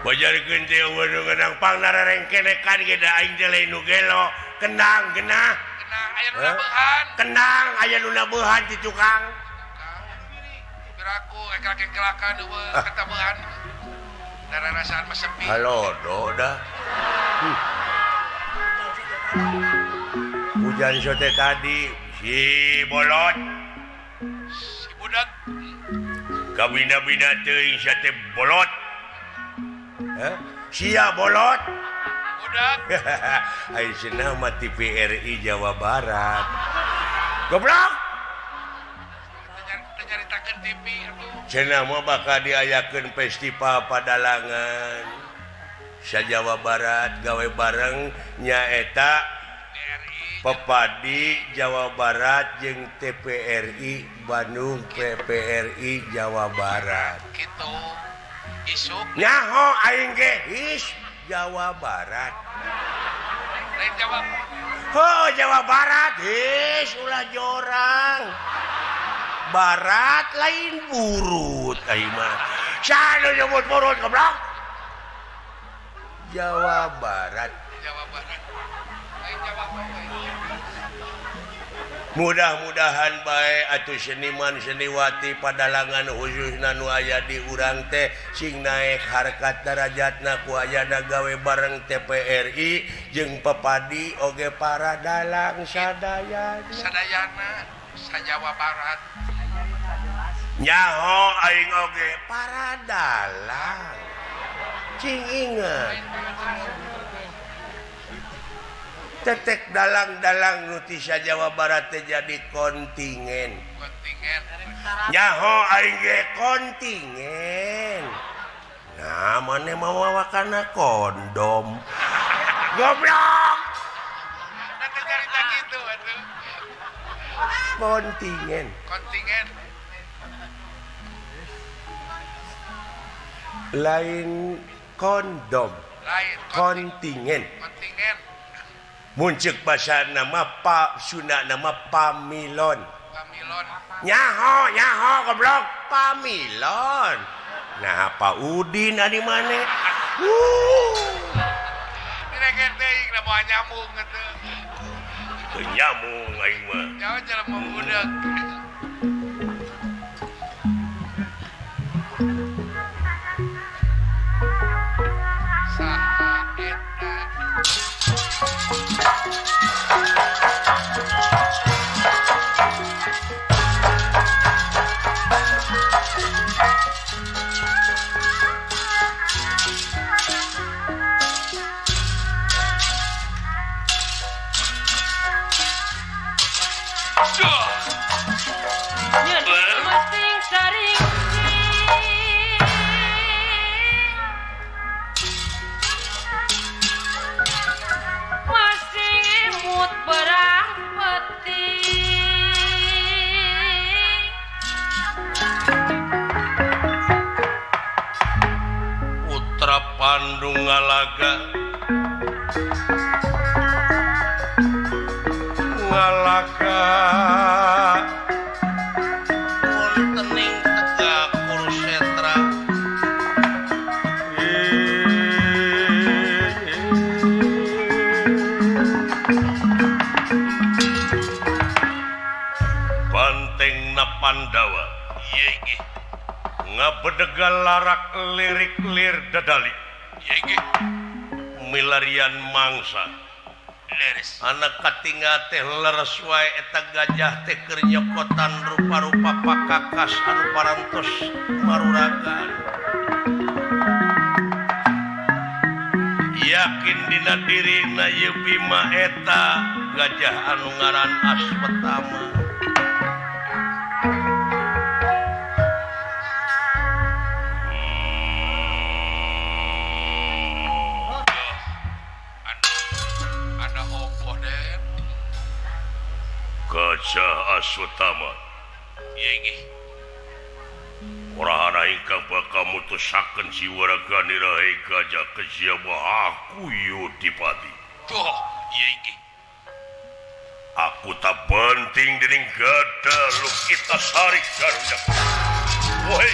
Bajarkeun teh eueuh nu ngendang pangna rerengkenekan ge da aing teh lain nu gelo. Kendang genah. Kendang aya nu nabeuhan. Kendang aya nu nabeuhan ti tukang. Piraku eklak-eklakan eueuh katabehan. Dararasaan mah sepi. Halodo dah. Hujan sote tadi si bolot si budak kabina-bina teuing sate bolot. Hah? Sia bolot budak. Ai cenah mah TVRI Jawa Barat. Goblok. Teu nyaritakeun TV atuh. Cenah mah bakal diayakeun festival padalangan sa Jawa Barat gawe bareng nyaeta Pepadi Jawa Barat jeung TPRI Bandung PPRI Jawa Barat. Kitu isuk nyaho aing ge is Jawa Barat. Lain Jawa. Oh Jawa Barat is ulah jorang. Barat lain burut aing mah. Saha nu nyebut burut goblok? Jawa Barat. Jawa Barat. Lain Jawa Barat. Mudah-mudahan bae atuh seniman seniwati padalangan khususna nu aya di urang teh sing naek harkat darajatna ku ayana gawe bareng TPRI jeung Pepadi oge para dalang sadayana. Sadayana sa Jawa Barat. Nyaho aing oge para dalang. Cing inget. Tetek dalang-dalang nu ti Jawa Barat teh jadi kontingen. Kontingen. Nyaho aing ge kontingen. Nah, maneh mawa kana kondom. Goblok. Nah, teh carita kitu atuh. Kontingen. Kontingen. Lain kondom. Lain kontingen. Kontingen. Muncul bahasa nama Pak Sunda nama Pamilon. Pamilon. Nyaho, nyaho goblok Pamilon. Nah, Pak Udin ari maneh. Direken teuing da moal nyambung atuh. Teu nyambung aing mah. Nyaho jelema budak. Saha eta? Bandung ngalaga ngalaga wontening tegak Kurusetra Galarak lirik lir dadali milarian mangsa anak katinggal teh leres wae eta gajah teh keur nyokotan rupa-rupa pakakas anu parantos maruragan yakin dina dirina ieu Bima eta gajah anu ngaran Aswatama. Gajah Aswatama orahana ingkang bakal mutusaken siwaraganira hei gajah kesiapa aku Yudipati. Tuh ieu inggih. Aku tak penting dening gada Lukita Sari Garuda. Woi.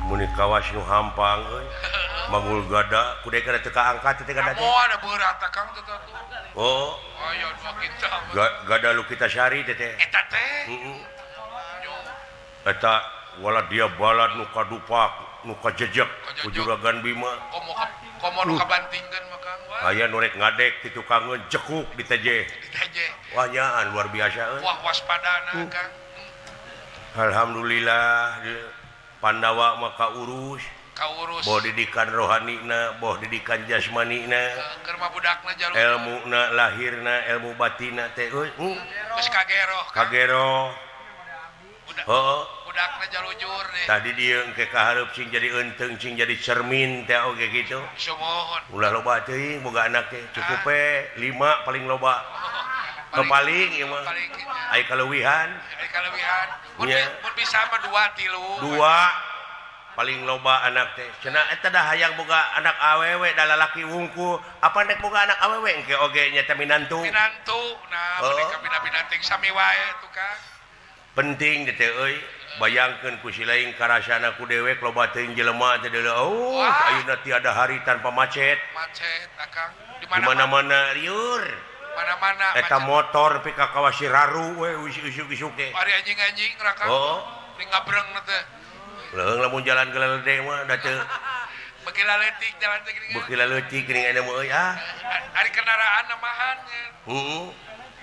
Muni kawas nu hampang euy. Manggul gada kudu kana teu kaangkat teh gada teh. Moal da berat Kang teh atuh. Oh. Aya dua kintal. Gada Lukita Sari teh teh. Eta teh. Heeh. Eta wala dia balad nu kadupak, nu kajejek ku Juragan Bima. Komo komo nu kabantingkeun mah Kang. Aya nu rek ngadek ti tukangeun jekuk di teje. Di teje. Wah nyaan luar biasa euy. Wah waspadana Kang. Alhamdulillah Pandawa maka urus boh didikan rohanina boh didikan jasmanina keur mah budakna jalur elmuna lahirna ilmu batina teh euy geus kagero kagero heuh budakna jalujur deh tadi dieu engke kahareup cing jadi eunteung cing jadi cermin teh oge kitu sumuhun ulah loba teuing boga anak teh cukup we 5 paling loba paling ieu mah aya kaleuwihan aya kaleuwihan mun bisa mah 2 3 2 paling loba anak teh cenah eta dah hayang boga anak awewe da lalaki wungkul apa nek boga anak awewe engke oge nya teh minantu minantu nah mereka bina-binating sami wae tuh Kang penting teh euy bayangkeun ku si lain karasana ku dewek loba teuing jelema teh deuleu oh ayeuna tiada hari tanpa macet macet Akang di mana-mana liur mana-mana eta motor pi ka kawasi raru we isuk-isuk teh ari anjing-anjing raka oh ning ngabreng teh leuheung lamun jalan gelede mah da teu beuki laletik jalan teh geuning beuki laletik geuning aya mah euy ah ari kendaraan namahan nya heeh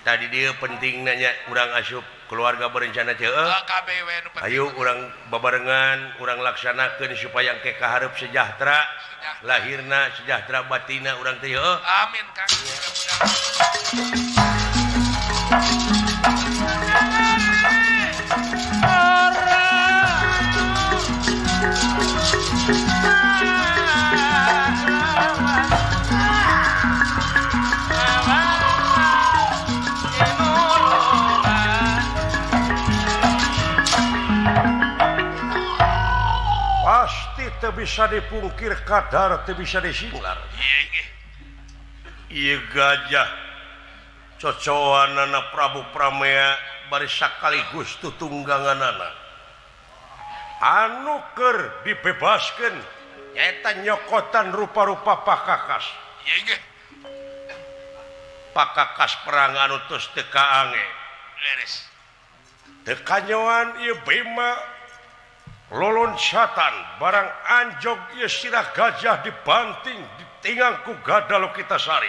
tadi dieu penting nanya urang asup keluarga berencana teh kabeh we nu penting ayo urang babarengan urang laksanakeun supaya engke kahareup sejahtera lahirna sejahtera batina urang teh heuh amin Kang pasti teu bisa dipungkir kadar teu bisa disinglar ieu gajah cocoanana Prabu Pramea bari sakaligus tutungganganana anu keur dibebaskeun nyaeta nyokotan rupa-rupa pakakas pakakas perang anu tos teu kaange leres teu kanyoan ieu Bima loloncatan barang anjog ieu sirah gajah dibanting ditingang ku gada Lokita Sari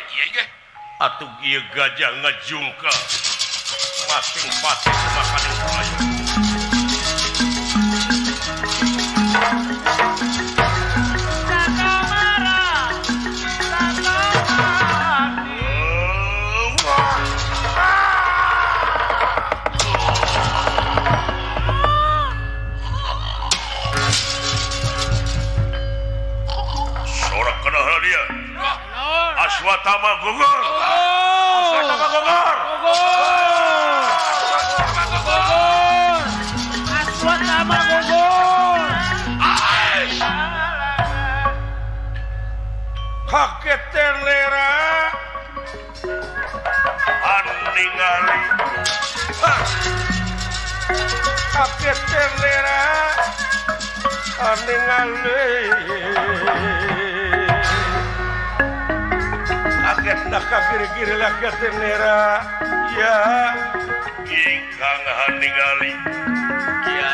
atuh ieu gajah ngajungka masing pati makaning kayu Sorak kenal dia Aswatama gugur. Aswatama gugur. Gugur. Aswatama gugur. Kaget lera. Aningali. Kaget lera. Ningali kaget nak kiri-kiri lagi nera ya ingkang haningali ya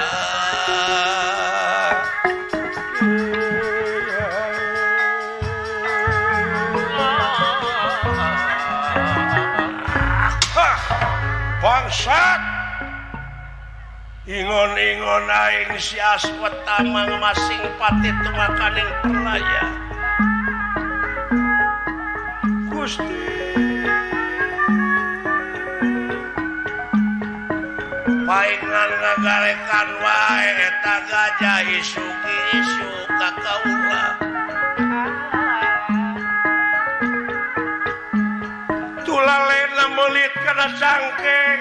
bangsat ingon-ingon aing si Aswatama masing pati tumakaning perlaya Gusti paingan ngagarekan wae eta gajah isuk-isuk ka kaula tulalena meulit kana cangkeng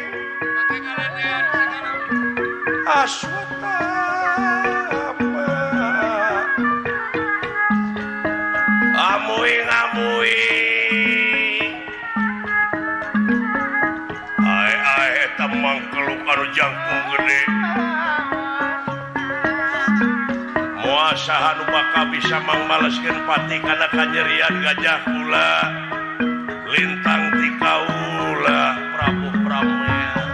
Aswatama amuing ae ae eta mangkeluk anu jangkung gede moal saha nu bakal bisa mangmaleskeun pati kana kanyerian gajah kula lintang ti kaula Prabu Pramea.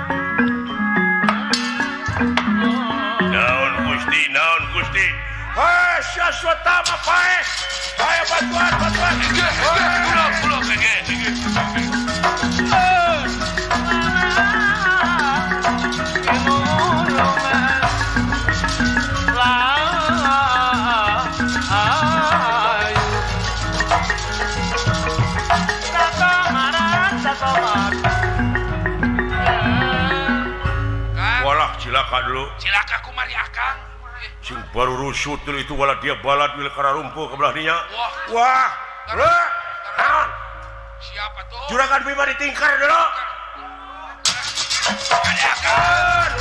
Naon Gusti? Hei, Aswatama paeh. Ayo bantuan, bantuan. Pulang, pulang, ge. Walah cilaka dulu. Cilaka kumari akang. Sing baru rusut dulu itu wala dia balad wil kara rumpuh ke belah dinya. Wah. Wah. Naon? Siapa tuh? Juragan Bima ditingkar dulu. Kade akang.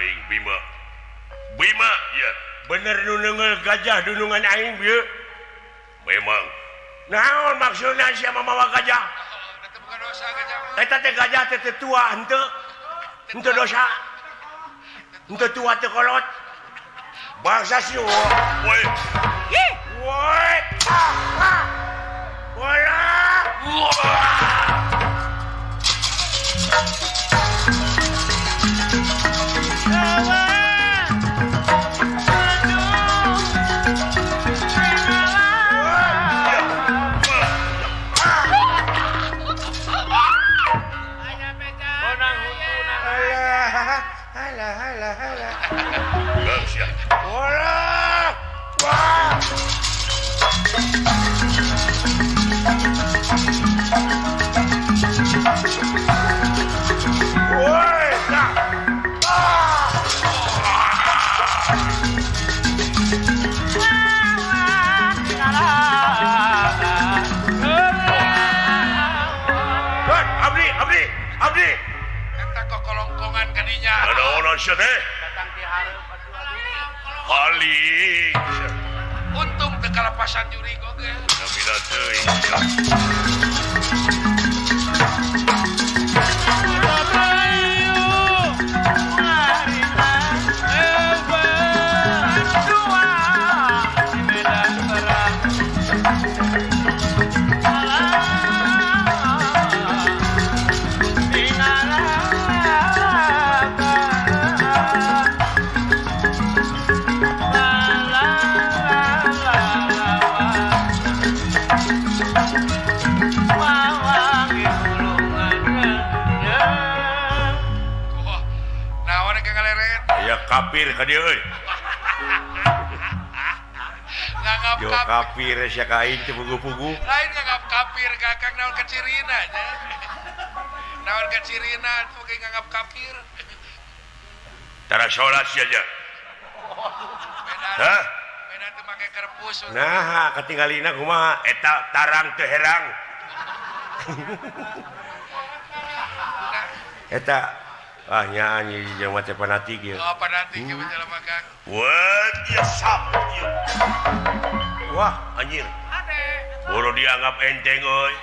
Aing Bima. Bima ya. Bener nu neunggeul gajah dunungan aing bieu. Memang. Naon maksudna sia mamawa gajah? Eta bukan dosa gajah. Eta teh gajah teh teu tua henteu. Henteu dosa. Henteu tua teu kolot. Bangsa si woi. Woi. Bola. Untung teu kalapasan jurig oge. Bina teuing. Kafir ka dieu euy. Nganggap yo kafir sia ka aing teu pugu-pugu. Lain nganggap kafir ka Kang naon kacirina nya. Naon kacirina atuh ge nganggap kafir. Tara salat sia nya. Beda. Hah? Beda teu make kerpus. Nah, katinggalina kumaha eta tarang teu herang. Eta ah nya anjing jelema teh fanatik ieu. Oh, fanatik ieu jelema Kang. Wah, dia sap ieu. Wah, anjir. Ade. Boro dianggap enteng euy.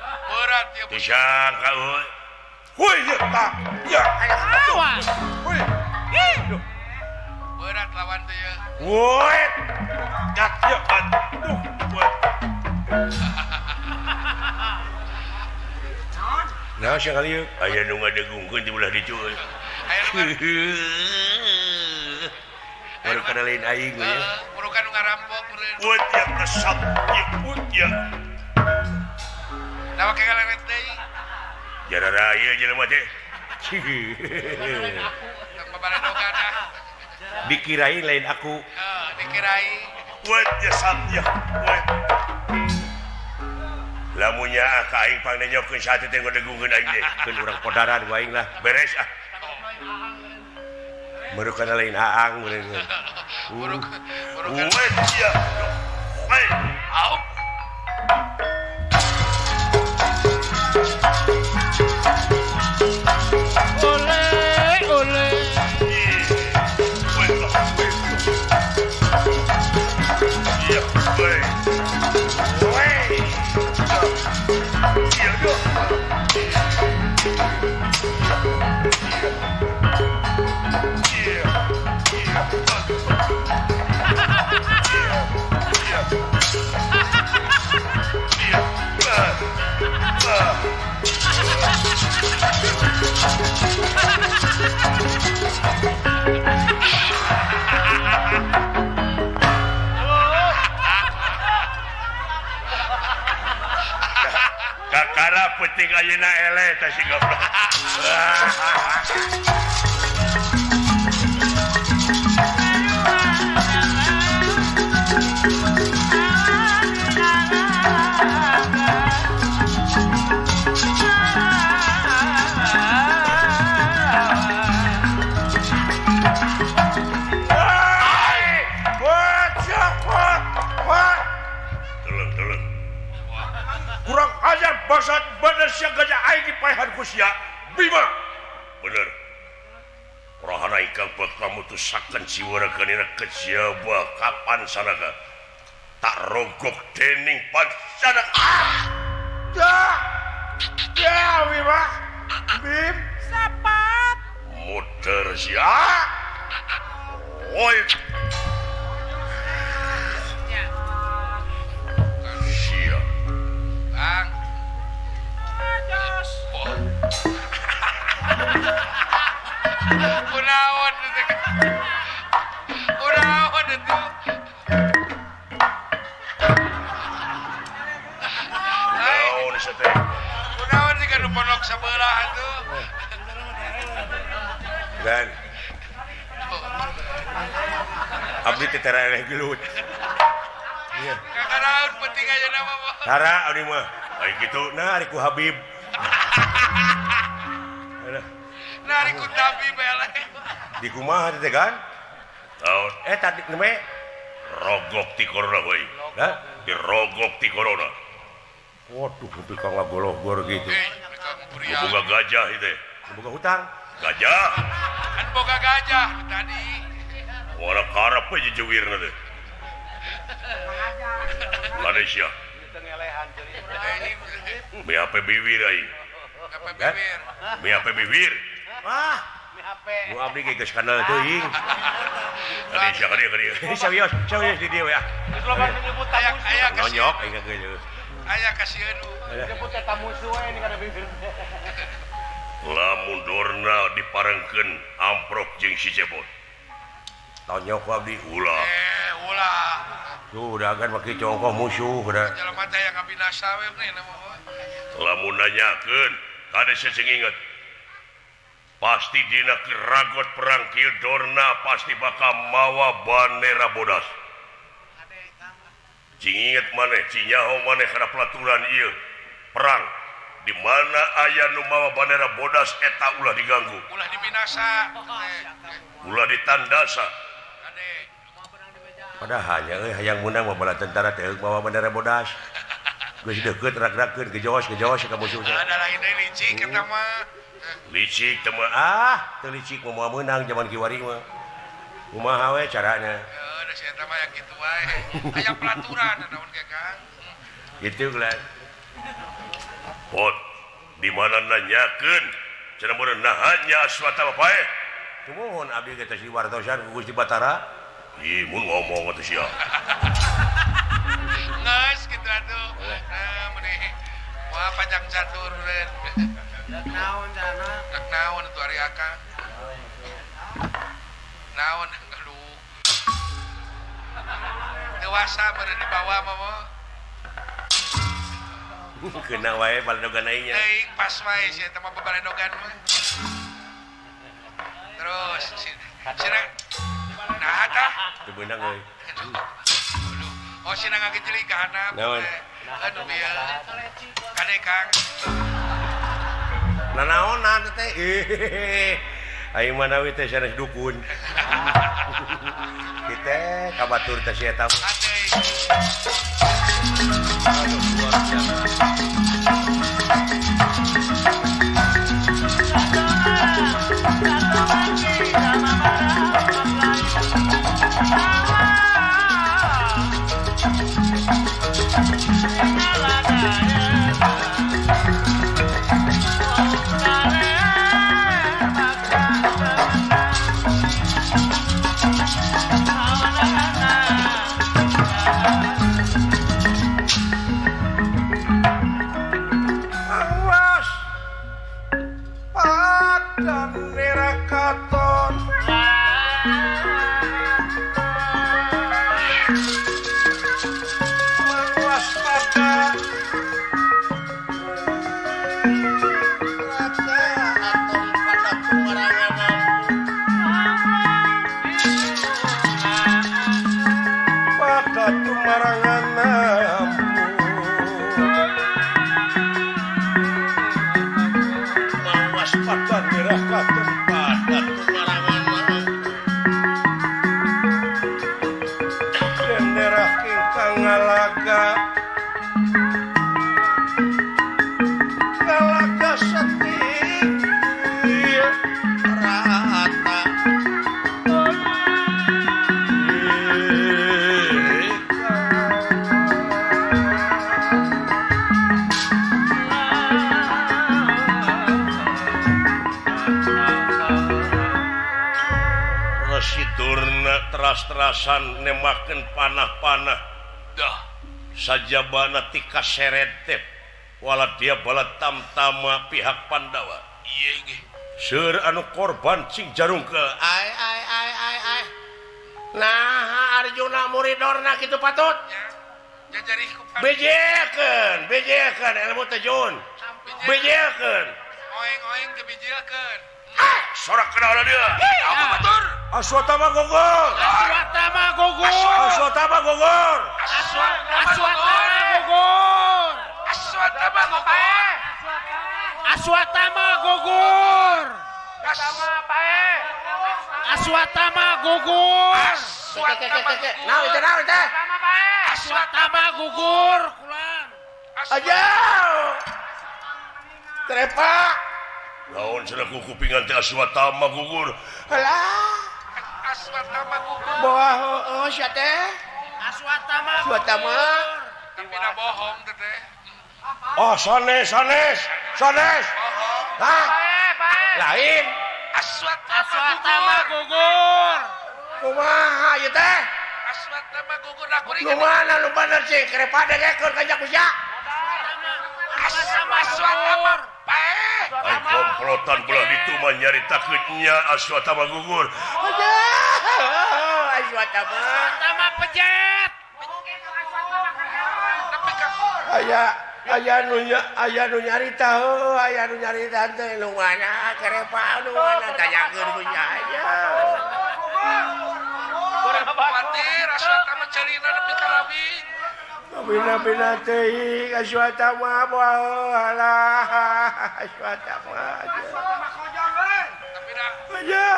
Berat ieu. Disangka euy. Woi, ya tak. Ya. Awas. Woi. Berat lawan teh ieu. Woi. Dak ya aduh. Woi. Nah, sekali yuk. Aya nu ngadegungkeun di belah ditu euy. Baru kana lain aing we. Baru kana ngarampok meureun. Woi, ya kesap ya ya. Nah, make galeret deui. Jarara ieu jelema teh. Dikirain lain aku. Dikirain. Woi, ya sap ya. Woi. Lamunnya ka aing pangnenyokeun sate teh ngadegungkeun aing teh. Keun urang podaran ku aing lah. Beres ah. Merukan lain aang meureun. Merukan. Woi, ya. Woi. Au. Oleh, oleh. Woi, ya, woi. Woi. Kakara penting ayeuna eleh teh si goblok. Kurang ajar basat badan sia gajah aing dipaehan ku sia. Bima. Bener. Rohana ikang bakal mutusakeun siwarakeun dina kejaba kapan sanaka. Tak rogok dening pansanaka. Ah! Ya. Ya Bima. Bim. Sapat. Muter sia. Oi. Sia. Bang. Jos. Kunaon teh. Kunaon atuh. Naon sia teh? Kunaon sih nu pondok sabelah atuh. Dan abdi teh tereleh gelut. Iya. Kakaraun penting ayeuna mah. Tara abdi mah. Ai kitu nah ari ku Habib. Nah ari ku Habib eleh. Di kumaha teh kan? Naon? Tadi neme rogok ti corona we. Hah? Dirogok ti corona. Waduh, tapi kang ngagologor gitu. Boga gajah itu. Boga hutang. Gajah. Kan boga gajah tadi. Wala karep we jejewirna teh. Malaysia. BHP bibir aing. BHP bibir. BHP bibir. Wah. Nu abdi ge geus kana teuing. Kadi sia kadi kadi. Serius, serius di dieu ya. Aya nonyok aing geus. Aya kasieun. Disebut eta musuh we ini kada bibir. Lamun dorna diparengkeun amprok jeung si Cepot. Tonyok ku abdi ulah. Ulah. Tuh udah kan make congkoh musuh udah. Jelema teh yang ngabinasa we mah. Lamun nanyakeun kade sing inget. Pasti dina keragot perang kieu dorna pasti bakal mawa bandera bodas. Cing inget maneh, cing nyaho maneh kana pelaturan ieu perang di mana aya nu mawa bandera bodas eta ulah diganggu. Ulah dibinasa. Ulah ditandasa. Padahalnya euy hayang meunang mah bala tentara teh mawa bandera bodas. Geus deukeut rak-rakeun gejos-gejos ka musuh. Ada lain deui licik eta mah. Licik teu ah, teu licik mah moal meunang zaman kiwari mah. Kumaha we carana? Heuh, da sia mah aya kitu wae. Aya peraturan naon ge Kang. Kitu lah. Pot, di mana nanyakeun? Cenah meureun naha nya Aswatama paeh? Tumuhun abdi ge teh diwartosan ku Gusti Batara. Ih, mun ngomong atuh sia. Geus kitu atuh. Nah, meuni moal panjang catur meureun. Rek naon cenah? Rek naon atuh ari Akang? Naon aduh. Dewasa meureun dibawa mah mah. Kena wae baledogan aing nya. Teuing pas wae sia eta mah babaledogan mah. Terus sina nah tah teu beunang euy. Aduh. Oh sina ngagejeling ka handap. Naon? Aduh bieu. Kade Kang. Nanaonan teh. Aing mah nawi teh sanes dukun. Kita ka batur teh si eta. Aduh, luar biasa. Teras-terasan nemakeun panah-panah dah sajabana tika seret teh wala dia bala tamtama pihak Pandawa. Ieu ge seueur anu korban cing jarungkeul. Ai ai ai ai ai. Nah Arjuna muridorna kitu patut. Jajari ku bejekeun, bejekeun ilmu teh jun. Bejekeun. Oeng-oeng teh bejekeun. Ah, sorak kana dia. Apa batur? Aswatama gugur. Aswatama gugur. Aswatama gugur. Aswatama gugur. Aswatama gugur. Aswatama gugur. Aswatama gugur. Naon teh naon teh? Aswatama gugur kulan. Aja. Trepa. Naon cenah ku kupingan teh Aswatama gugur. Halah. Aswatama gugur. Bawa heueuh sia teh. Aswatama. Aswatama. Tapi na bohong teh teh. Oh sanes sanes sanes. Bohong. Hah? Lain. Aswatama gugur. Kumaha ieu teh? Aswatama gugur da kuring. Nu mana nu bener sih kerepa dengekeun ka sia. Aswatama paeh. Ai komplotan belah ditu mah nyaritakeun nya Aswatama gugur. Aswatama. Aswatama pejet. Aya aya nu aya nu nyarita heuh aya nu nyarita teh nu mana kerepa nu mana tanyakeun ku nya aya. Kuatir Aswatama carina nepi ka lawing. Bina-bina teuing Aswatama alah Aswatama. Aja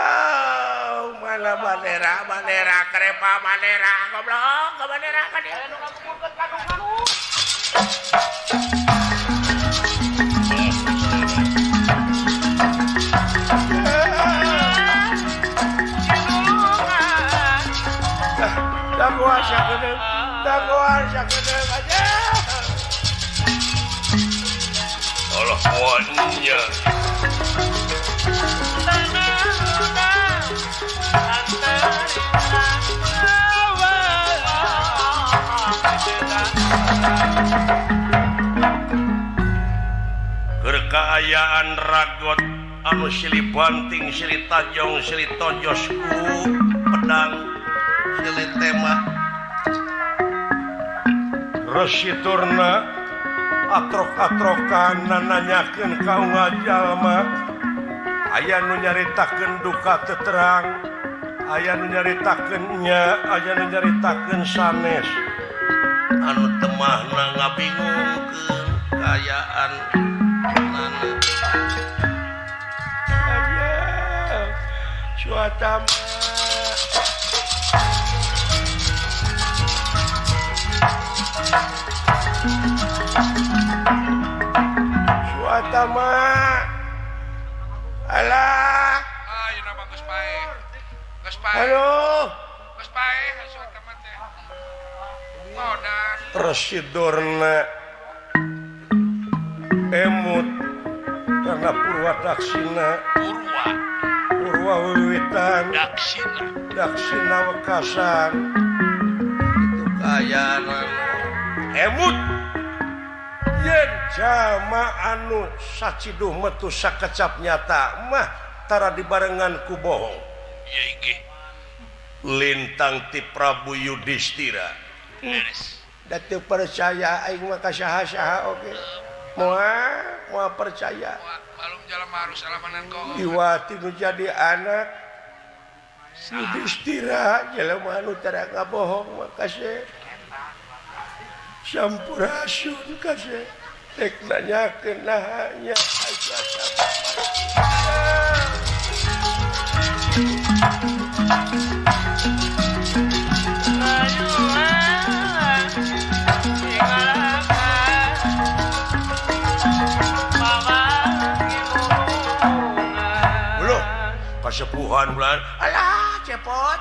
mana bandera bandera kerepa bandera goblok ke bandera ka dieu. Dagoan sakedeung, dagoan sakedeung aja. Allah moalnya. Kaayaan ragot anu silih banting silih tajong silih tojos ku pedang silih tema Resi Durna atrok-atrokan nananyakeun ka unggal jalma aya nu nyaritakeun duka teterang aya nu nyaritakeun nya aya nu nyaritakeun sanes anu temahna ngabingungkeun kaayaan Suatama Suatama alah ayeuna mah geus paeh geus paeh aduh geus paeh Suatama teh kodan Resi Durna emut karena Purwa Daksina Purwa wiwitan Daksina Daksina wekasan itu kaayaan emut yen jama anu saciduh metu sakecap nyata mah tara dibarengan ku bohong ieu inggih lintang ti Prabu Yudhistira beres da teu percaya aing mah ka saha-saha oge moal percaya malum jalan harus alamanan kok Iwati nu jadi anak Yudhistira jelema anu tara ngabohong mah kasih sampurasun kasih rek nanyakeun naha nya kasepuhan bulan alah cepot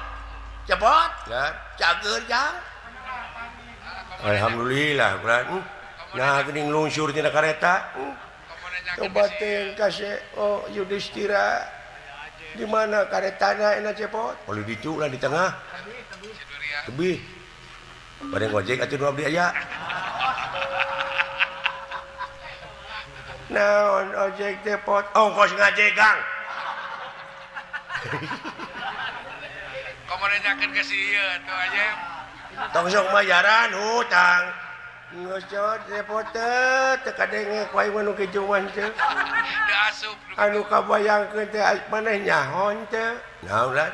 cepot ya cager jang alhamdulillah bulan nah geuning lungsur tina kareta coba teh kasih oh Yudhistira di mana karetana enak cepot oleh ditu lah di tengah tebih bade ngojek atuh nu abdi aya naon ojek teh pot ongkos ngajegang Komo nanyakeun ka si ieu atuh aja. Tong sok mayaran hutang. Geus cot repot teu kadenge ku aing mah nu kitu mah teu. Teu asup. Anu kabayangkeun teh maneh nyaho teu. Naon lah?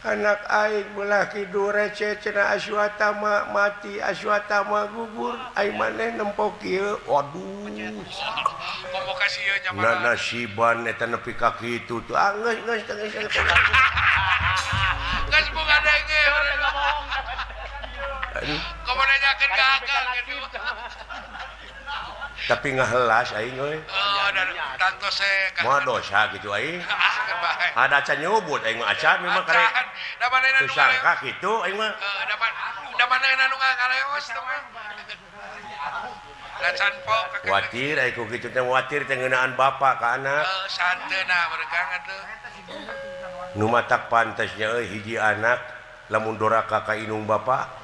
Anak aing belah kidu receh cenah Aswatama mati Aswatama gugur aing maneh nempo kieu. Waduh. Komo ka si ieu nya mah. Nasiban eta nepi ka kitu tuh. Ah geus geus geus. Geus boga denge. Komo nanyakeun ka akang kitu. Tapi ngahelas aing euy. Oh, tantos moal dosa kitu aing. Ada acan nyubut aing mah acan memang karek. Da manehna nu sangka kitu aing mah. Heeh, da manehna nu ngaleos teh mah. Da can pok watir aing ku kitu teh watir teh ngeunaan bapa ka anak. Heeh, santeuna meregang atuh. Nu matak pantesnya euy hiji anak lamun doraka ka indung bapa.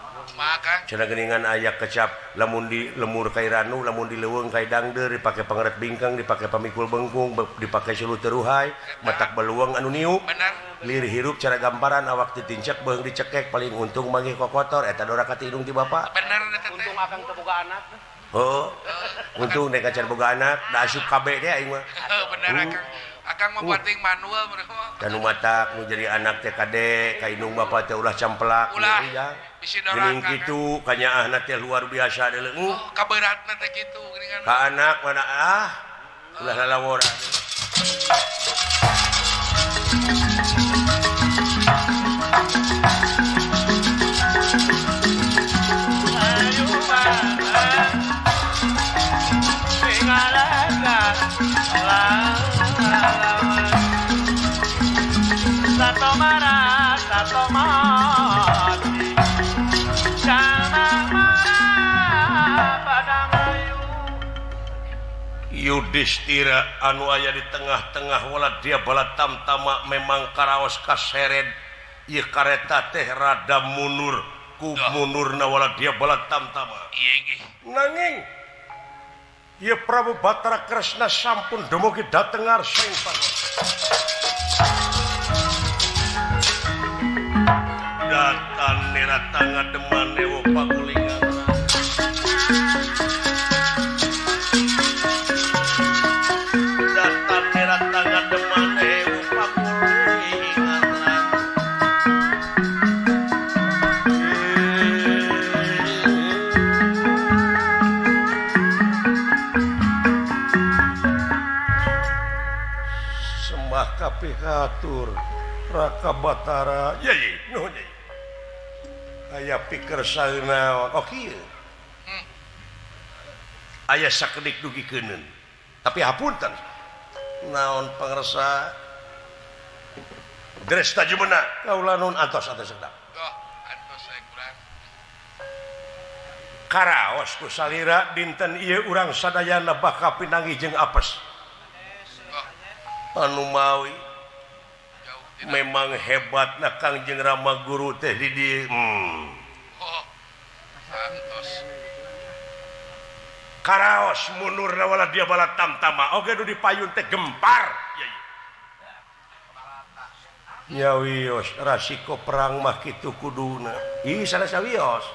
Cenah geuningan aya kecap lamun di lemur kai ranu lamun di leuweung kai dangdeur dipake pangeret bingkang dipake pamikul bengkung dipake suluh teruhai matak beluang anu niup lir hirup cara gamparan awak ditincek beung dicekek paling untung manggih kokotor eta doraka ti indung ti bapa bener eta teh untung akang teu boga anak heuh untung nek acan boga anak da asup kabeh teh aing mah heuh bener akang akang mah bating manual dan nu matak nu jadi anak teh kade ka indung bapa teh ulah campelak ulah geuning kitu kanyaahna teh luar biasa deuleu oh kaberatna teh kitu geuningan ka anak mana ah ulah lalawora Satomara satomati Yudhistira anu aya di tengah-tengah wala dia bala tamtama memang karaos kaseret ieu kareta teh rada mundur ku mundurna wala dia bala tamtama. Nanging ieu Prabu Batara Kresna sampun dumugi dhateng ngarsing panganan. Datan neratanga demanewo pagulingan. Datan neratanga demanewo pagulingan. Sembah kapihatur Raka Batara. Yai, nuhun yai. Aya pikir saeunaon. Oh kieu. Aya sakedik dugi keuneun. Tapi hapunten. Naon pangersa? Dresta jumena kaula nuhun antos atos sedap. Doh, antos saya kurang. Karaos ku salira dinten ieu urang sadayana bakal pinanggih jeung apes. Anu mawi memang hebat na Kangjeng Rama Guru teh di dieu. Oh, antos. Karaos mundurna wala dia bala tamtama oge nu dipayun teh gempar. Ya wios rasiko perang mah kitu kuduna. Ih sanes wios.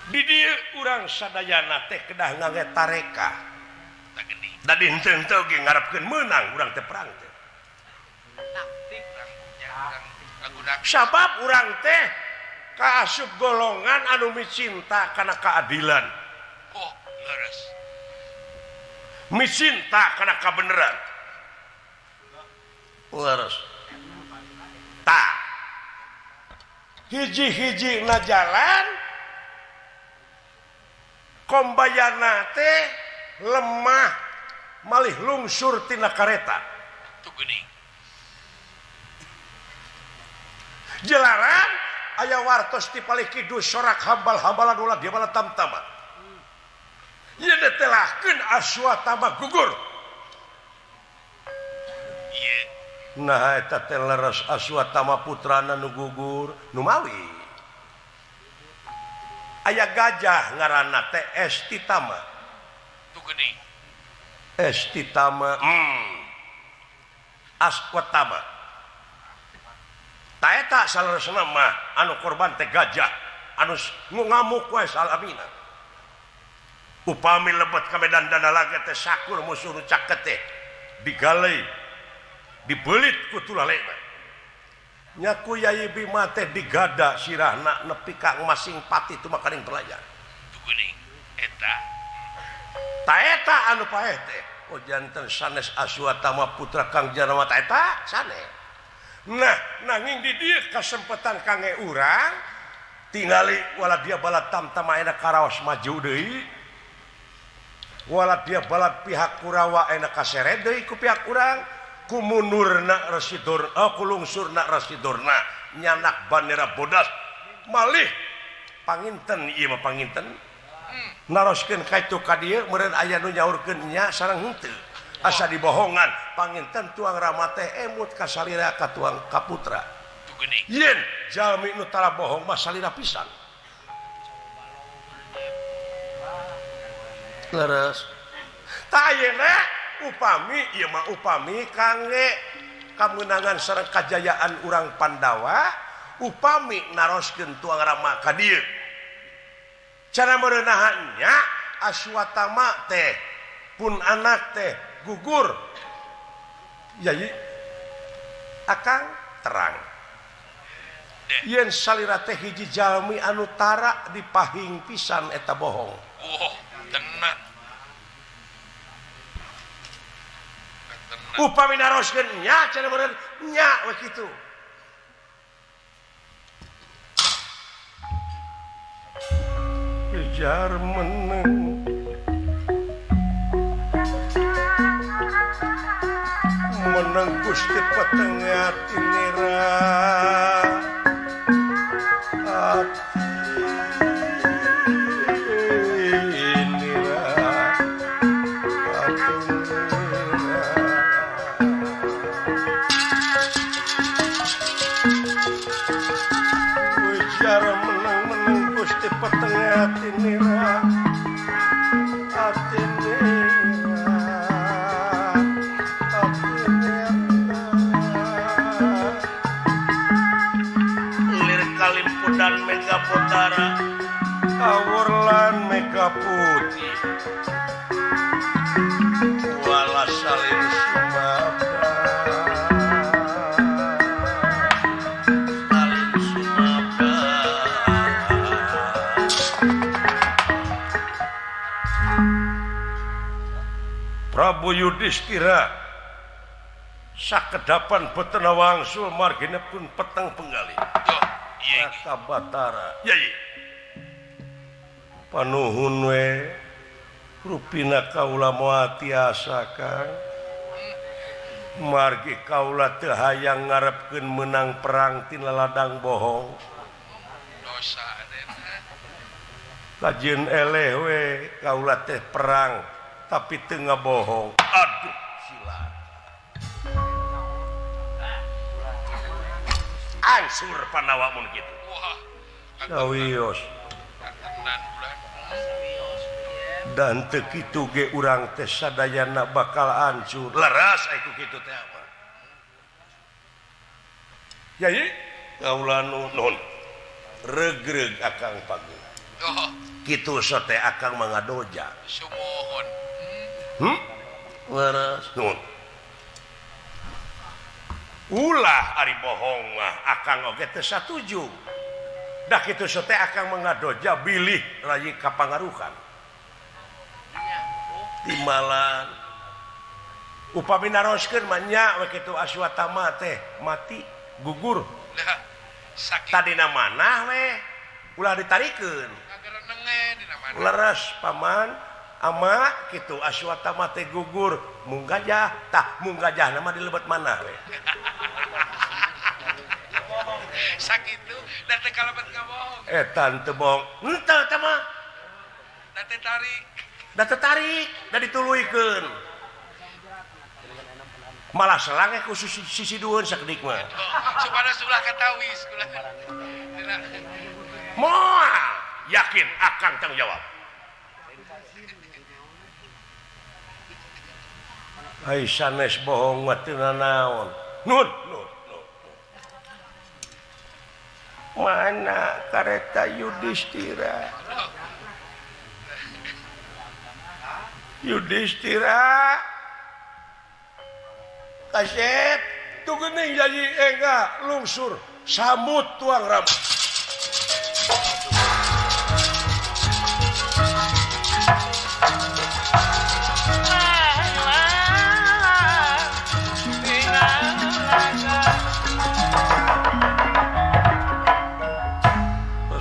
Di dieu urang sadayana teh kedah ngangge tareka. Da dinten teh oge ngarepkeun meunang urang teh perang teh. Sabab urang teh kaasup golongan anu micinta kana keadilan. Oh, leres. Micinta kana kabeneran. Leres. Tah. Hiji-hiji na jalan kombayana teh lemah malih lungsur tina kareta. Tuh geuning. Jelaran aya wartos ti palih kidul sorak hambal-hambalan ulah dia bala tamtama. Ieu ditelahkeun Aswatama gugur. Ieu. Nah eta teh leres Aswatama putrana nu gugur nu mawi. Aya gajah ngaranna teh Estitama. Tuh geuning. Estitama Aswatama. Ta eta saleresna mah anu korban teh gajah anu ngamuk we salamina. Upami lebet ka medan danalaga teh sakur musuh nu caket teh digalei dibelit ku tulalena. Nya ku Yai Bima teh digada sirahna nepi ka masing pati tumakaning pelajar. Tuh geuning eta. Ta eta anu paeh teh oh janten sanes Aswatama putra Kang Jarama ta eta sanes. Nah nanging di dieu kasempatan kangge urang tingali wala dia bala tamtama enak karaos maju deui wala dia bala pihak Kurawa enak kaseret deui ku pihak urang ku mundurna Resi Durna ku lungsurna Resi Durna nyanak bandera bodas malih panginten ieu mah panginten naroskeun ka itu ka dieu meureun aya nu nyaurkeun nya sareng henteu asa dibohongan panginten tuang Rama teh emut ka salira ka tuang ka putra. Yen jalmi nu tara bohong mah salira pisan. Leres. Tah ayeuna upami ieu mah upami kangge kamenangan sareng kajayaan urang Pandawa upami naroskeun tuang Rama ka dieu. Cara meureunahannya Aswatama teh pun anak teh gugur. Yai akang terang. Yen salira teh hiji jalmi anu tara dipahing pisan eta bohong. Oh, tenan. Upami naroskeun nya cenah meureun nya we kitu. Kejar meneng meneng Gusti petengah tinira ati. Atinira Atinira Atinira Lir kalimpudan mega potara awur lan mega putih wala salin sumabda salin sumabda. Prabu Yudhistira sakedapan betena wangsul marginipun peteng penggalih. Raka Batara yai panuhun we rupina kaula moal tiasa Kang margi kaula teu hayang ngarepkeun meunang perang tina ladang bohong dosa kajeun eleh we kaula teh perang tapi teu ngabohong. Aduh sila ansur Panawa mun kitu. Sawios dan teu kitu ge urang teh sadayana bakal hancur. Leres ai ku kitu teh apa? Yai kaula nuhun regreg akang pagi. Kitu sote akang mangadoja. Sumuhun. Leres nuhun. Ulah ari bohong mah akang oge teu satuju. Da kitu sote akang mangadoja bilih rayi kapangaruhan. Timbalan upami naroskeun mah nya we kitu Aswatama teh mati gugur. Tadina manah we ulah ditarikeun. Leres paman ama kitu Aswatama teh gugur mung gajah tah mung gajahna mah dilebet manah we. Sakitu da teu kalebet ngabohong. Eta teu bohong. Henteu teh mah. Da teu tarik. Da tertarik, da dituluykeun. Malah selang ku sisi dueun sakedik mah. Supaya sulah katawis kula. Moal yakin akang tanggung jawab. Ai sanes bohong mah teu nanaon. Nun, nun, nun. Mana kareta Yudhistira? Yudhistira kaset tuh geuning jadi enggak lungsur samut tuang rambut.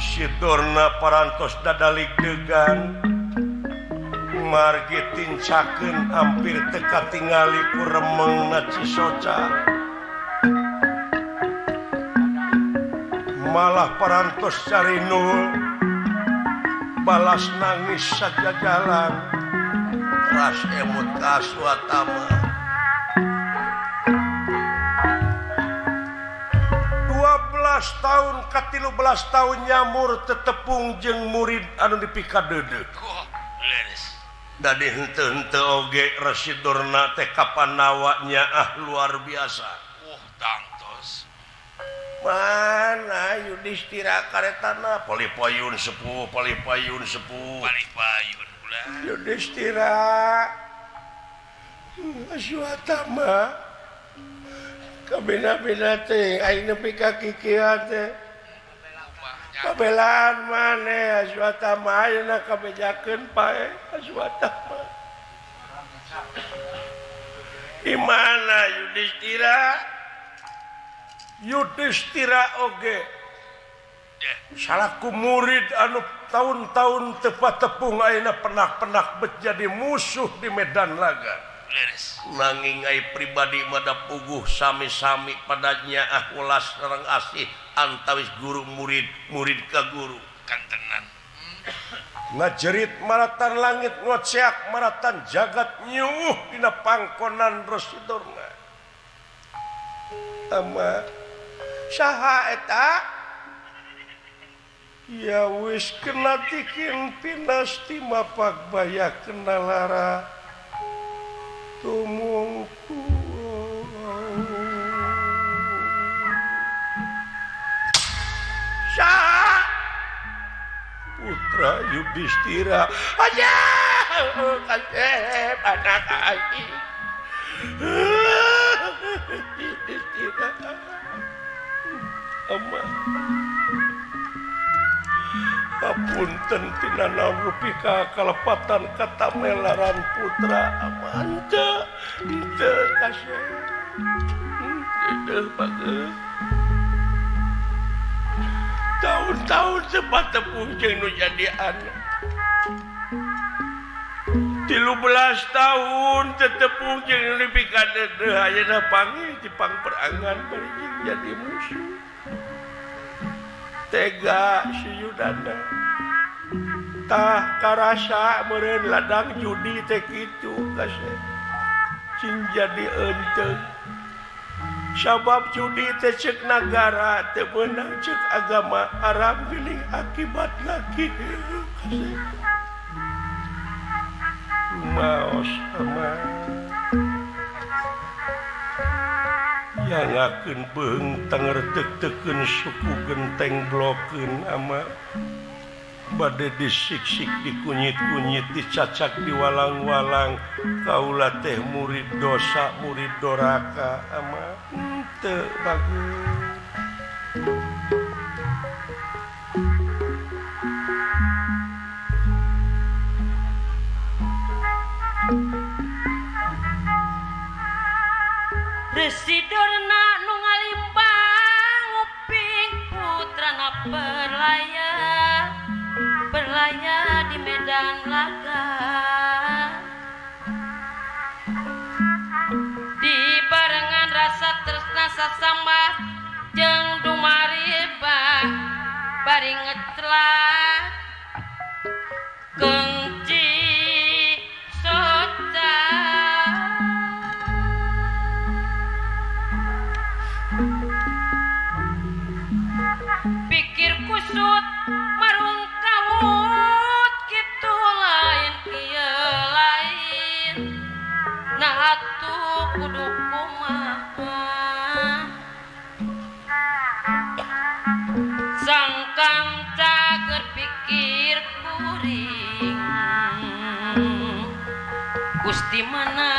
Sidorna parantos dadalik degan margi tincakeun hampir teu katingali ku remengna Cisoca. Malah parantos carinul balas nangis sajajalan ras emut ka Aswatama. 12 tahun ka 13 tahun nyamur tetepung jeung murid anu dipikadeudeuh. Dadi henteu-henteu oge Resi Durna teh kapanawa nyaah luar biasa. Tangtos. Mana Yudhistira karetana palipayun sepuh, palipayun sepuh. Palipayun kula. Yudhistira. Aswatama. Kabina-bina teh aing nepi ka kikieuan teh. Kabelaan maneh Aswatama ayeuna kabejakeun pae Aswatama. Di mana Yudhistira? Yudhistira oge salaku murid anu tahun-tahun tepat tepung ayeuna penak-penak bet jadi musuh di medan laga. Nanging ai pribadi mada puguh sami-sami padanya ah welas sareng asih antawis guru murid, murid ka guru. Kantenan. Ngajerit maratan langit ngoceak maratan jagat nyuh dina pangkonan Resi Durna. Ama saha eta? Ya wis kena tikin pinasti mapak baya kena lara tumungku. Sah Putra Yudhistira aja kasep anak aing Yudhistira ama apunten tina naon rupi ka kalepatan katamelaran putra ama henteu henteu kasep henteu bageus tahun-tahun sempat tepung jeung nu jadi anak 13 tahun tetepung jeung nu dipikadeudeuh ayeuna panggih di pangperangan bari jeung jadi musuh tega si Yudana tah karasa meureun ladang judi teh kitu kasep cing jadi eunteuh sabab judi teh ceuk nagara teu meunang ceuk agama haram geuning akibat lagi kasep maos ama yangakeun beung tangerteuk-teukeun suku genteng blokeun ama bade disiksik dikunyit-kunyit dicacak diwalang-walang kaula teh murid dosa murid doraka ama teu bagus. Resi Durna nu ngalimbang nguping putrana berlaya berlaya di medan laga dibarengan rasa tresna sasama jeung dumariba bari ngecelak gengci soca. Pikir kusut marung kawut kitu lain kieu lain nah atuh kudu kumaha sangkang cager pikir kuring Gusti mana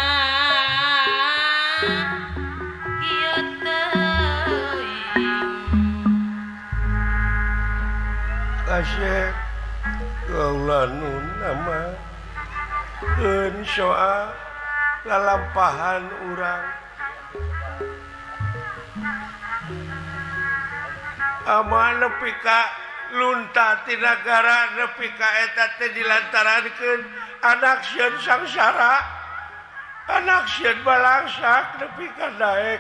kieu teuing kasep kaula nun ama eun soa lalampahan urang ama nepi ka lunta ti nagara nepi ka eta teh dilantarankeun anak sieun sangsara anak sieun balangsak nepi ka daek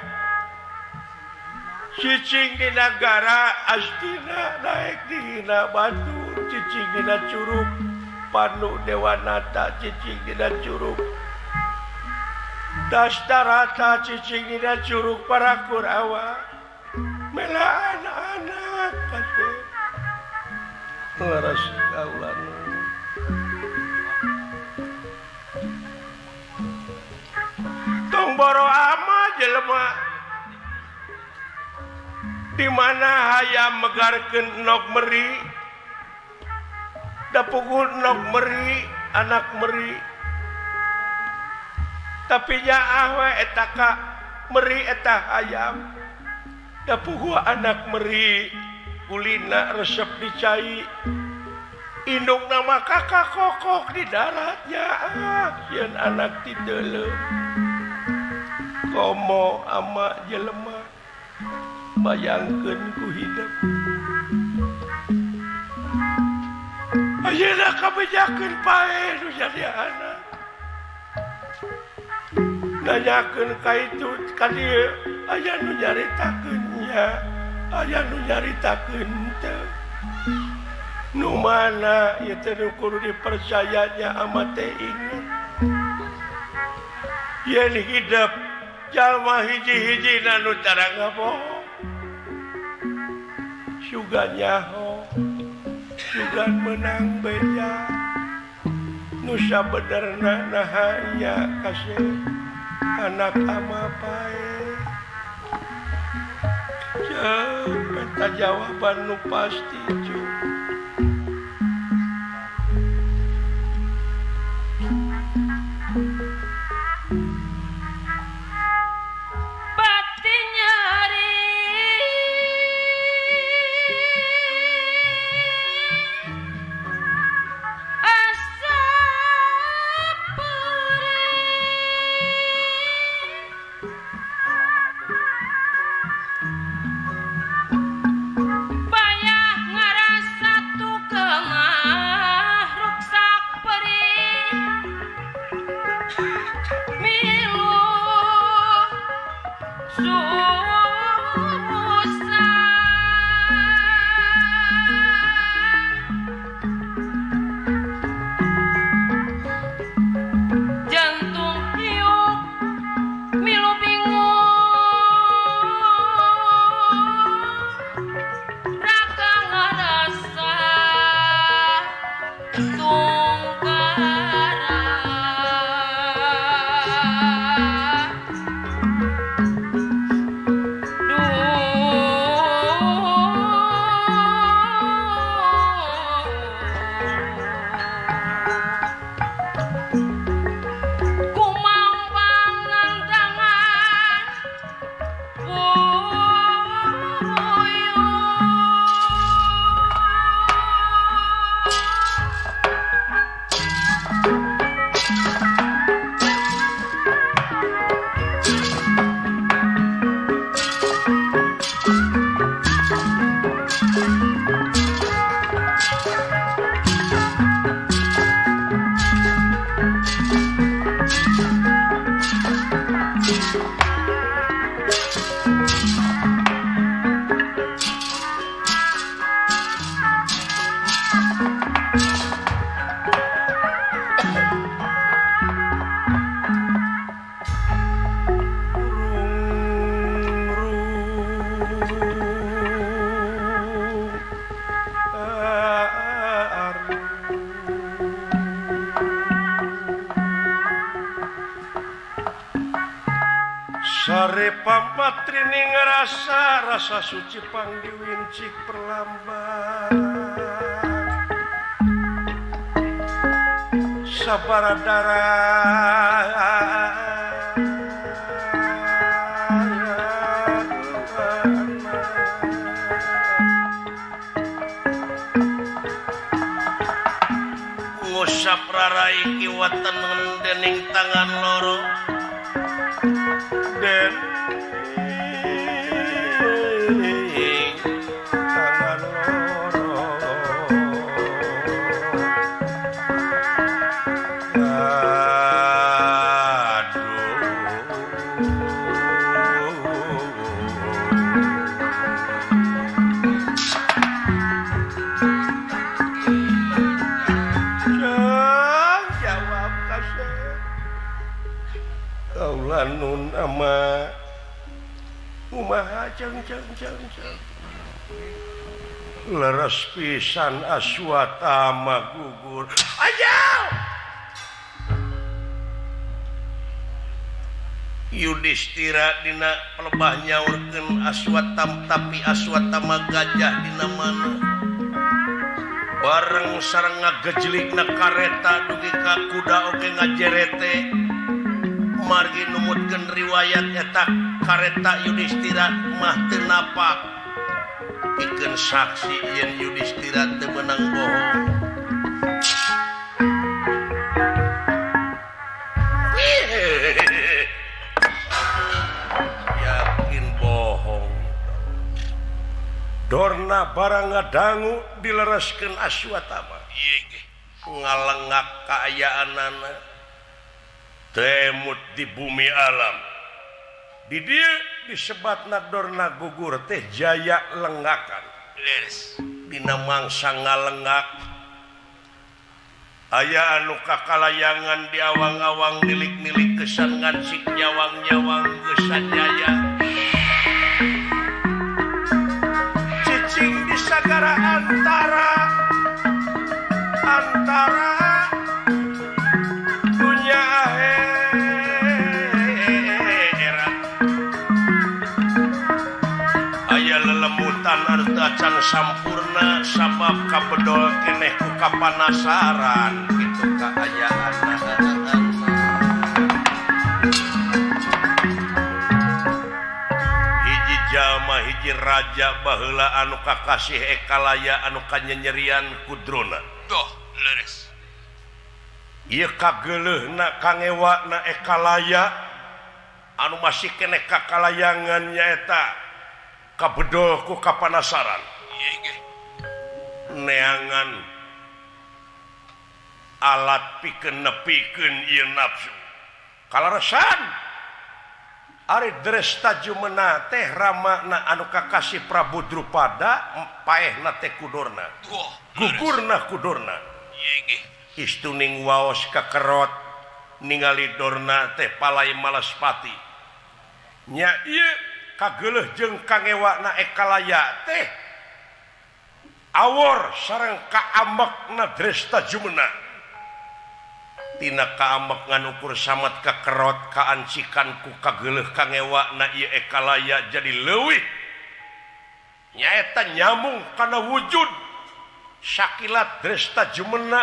cicing di nagara astina naik dihina batur cicing dina curug Panu Dewanata cicing dina curug Dastarata cicing dina curug para Kurawa melaan anak kasih laras kaulan tong boro ama jelema di mana hayam megarkeun endog meri da pukul endog meri anak meri tapi nyaah we eta ka meri eta hayam da puguh anak meri kulina resep dicai indungna mah kakak kokok di darat nyaah sieun anak ti deuleu komo ama jelema bayangkeun ku hidup ayeuna kabejakeun pae nu jadi anak nanyakeun ka itu ka dieu aya nu nyaritakeun nya aya nu nyaritakeun teu nu mana ieu teh nu kudu dipercayanya ama teh inget yen hidup jalma hiji-hijina nu tara ngabohong suga nyaho Sugan menang beja nusa benerna nahanya kasih anak ama pae. Peta jawaban nu pasti cu. Batin nyari asa perih bayah ngarasa tukengah ruksak perih milu susah jantung hiup milu bingung raga ngarasa tunggara. Kumambang nandangan Sare pampatrining rasa rasa suci pangdiwincik perlambat sabara darah ngusap rarai kiwa tengen dening tangan loro den tangan loro aduh jawab kasih kaula nun ama kumaha ceng ceng ceng ceng leres pisan Aswatama gugur aja Yudhistira dina pelebah nyaurkeun Aswatam tapi Aswatama gajah dina mana bareng sareng ngagejlikna kareta dugi ka kuda oge ngajerete margi numutkeun riwayat eta kareta Yudhistira mah teu napak pikeun saksi yen Yudhistira teu meunang bohong. Yakin bohong. Dorna barang ngadangu dilereskeun Aswatama ngalengak kaayaanana temut di bumi alam di dieu disebatna Dorna gugur teh jaya lengakan leres dina mangsa ngalengak aya anu kakalayangan di awang-awang nilik-nilik kesan ngansik nyawang-nyawang kesan jaya cicing di sagara antara Batara dunya akhirat aya lelemutan anu teu acan sampurna sabab kabedol keneh ku kapanasaran kitu kaayaan. Hiji raja baheula anu kakasih Ekalaya anu kanyenyerian ku Drona. Doh, leres. Ieu kageuleuhna kangewana Ekalaya anu masih keneh kakalayangan nyaeta kabedol ku kapanasaran. Ieu ge. Neangan alat pikeun nepikeun ieu nafsu. Kalaresan Ari Dresta Jumena teh ramana anu kakasih Prabu Drupada paehna teh kudorna. Gugurna kudorna. Istuning waos kakerot ningali Dorna teh palai Malaspati. Nya ieu kageuleuh jeung kangewana Ekalaya teh awor sareng kaambekna Dresta Jumena. Tina kaambek nganukur samat kakerot kaancikan ku kageuleuh kangewana ieu Ekalaya jadi leuwih nyaeta nyambung kana wujud sakilat Dresta Jumena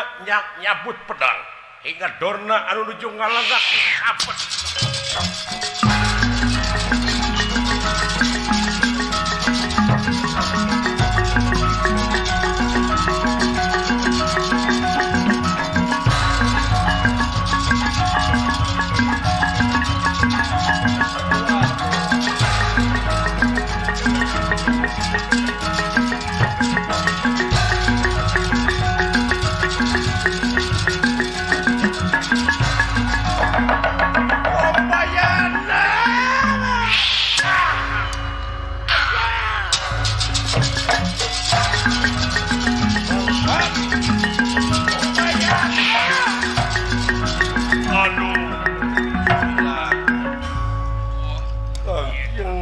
nyabut pedang hingga Dorna anu nuju ngalenggak kapet.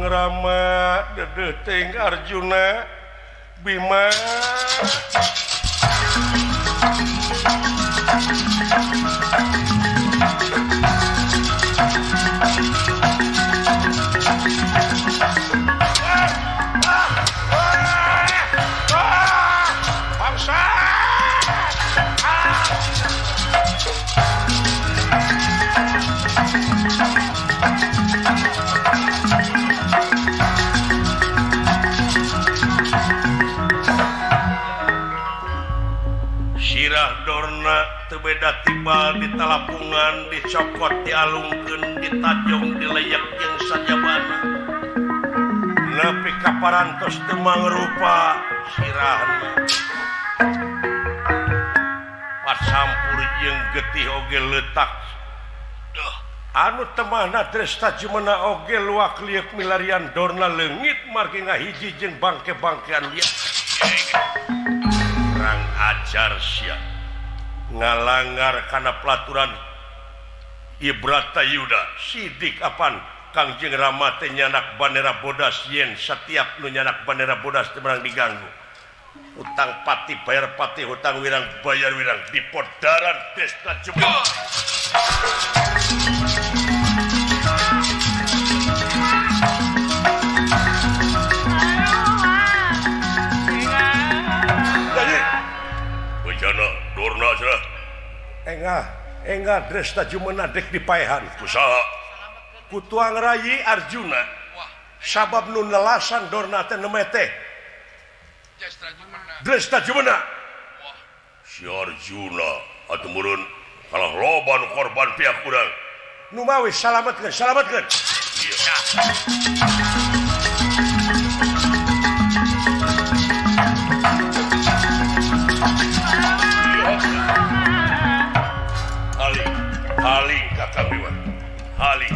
Rama dedeuting Arjuna Bima bangsa. Sirah Dorna teu beda tibal di talapungan, dicokot, dialungkeun, ditajong, dileyek jeung sajabana. Nepi ka parantos teu mangrupa sirahna. Pasampur jeung getih oge leutak. Anu temahna Dresta Jumena oge luak lieuk milarian Dorna leungit margi ngahiji jeung bangke-bangkean lieu. Kurang ajar sia ngalangar kana pelaturan Ibrata Yuda sidik apan Kangjeng Rama teh nyanak bandera bodas yen setiap nu nyanak bandera bodas teu meunang diganggu. Hutang pati bayar pati, hutang wirang bayar wirang di podaran Dresta Jumena. Dorna cenah. Engah Dresta Jumena dek dipaehan ku saha? Ku tuang rayi Arjuna. Sabab nu nelasan Dorna teh neme teh Dresta Jumena. Si Arjuna atuh meureun kalah loba nu korban pihak urang. Nu mawi salametkeun, salametkeun. Iya. Haling Kakang Bima. Haling.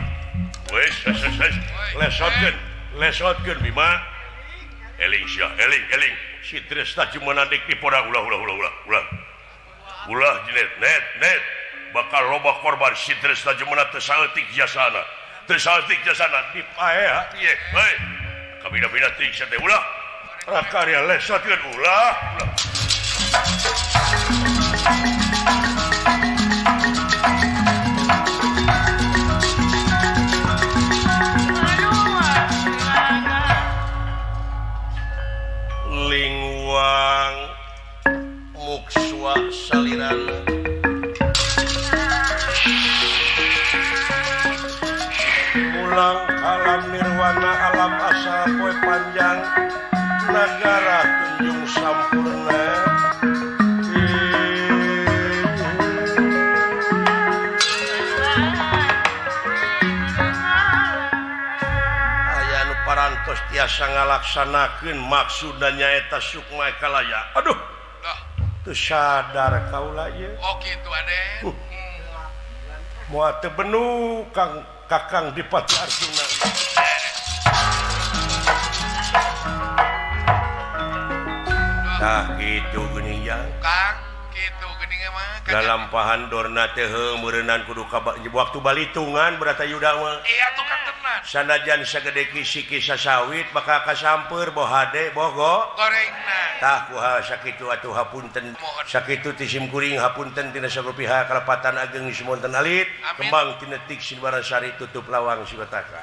Wes, wes, wes. Lesotkeun, lesotkeun Bima. Eling sia, eling, eling. Si Dresta Jumena dek dipora ulah ulah ulah ulah ulah. Ulah jinet net net. Bakal loba korban si Dresta Jumena teu saeutik jasana. Teu saeutik jasana dipaeha ieu. Heuy. Kabina-bina teuing sia teh ulah. Rakarya lesotkeun ulah, ulah. Lingwang mukswa salirana mulang alam nirwana alam asal poe panjang nagara tunjung sampurna. Aya nu parantos tiasa ngalaksanakeun maksudna nyaeta Sukma Ekalaya. Aduh, teu sadar kaula ieu. Oh kitu Aden. Moal teu benu Kang Kakang Dipati Arjuna. Tah kitu geuning jang. Kang, kitu geuning mah. Lalampahan dorna teh meureunnan kudu ka waktu balitungan Bratayuda mah. Iya tuh kan tenan. Sanajan sagede kisiki sasawit bakal kasamper boh hade bogo gorengna. Tah kuha sakitu atuh hapunten. Sakitu ti sim kuring hapunten tina sagrupiha kalepatan ageng sumonten alit. Kembang tinetik Sinbaransari tutup lawang Sibataka.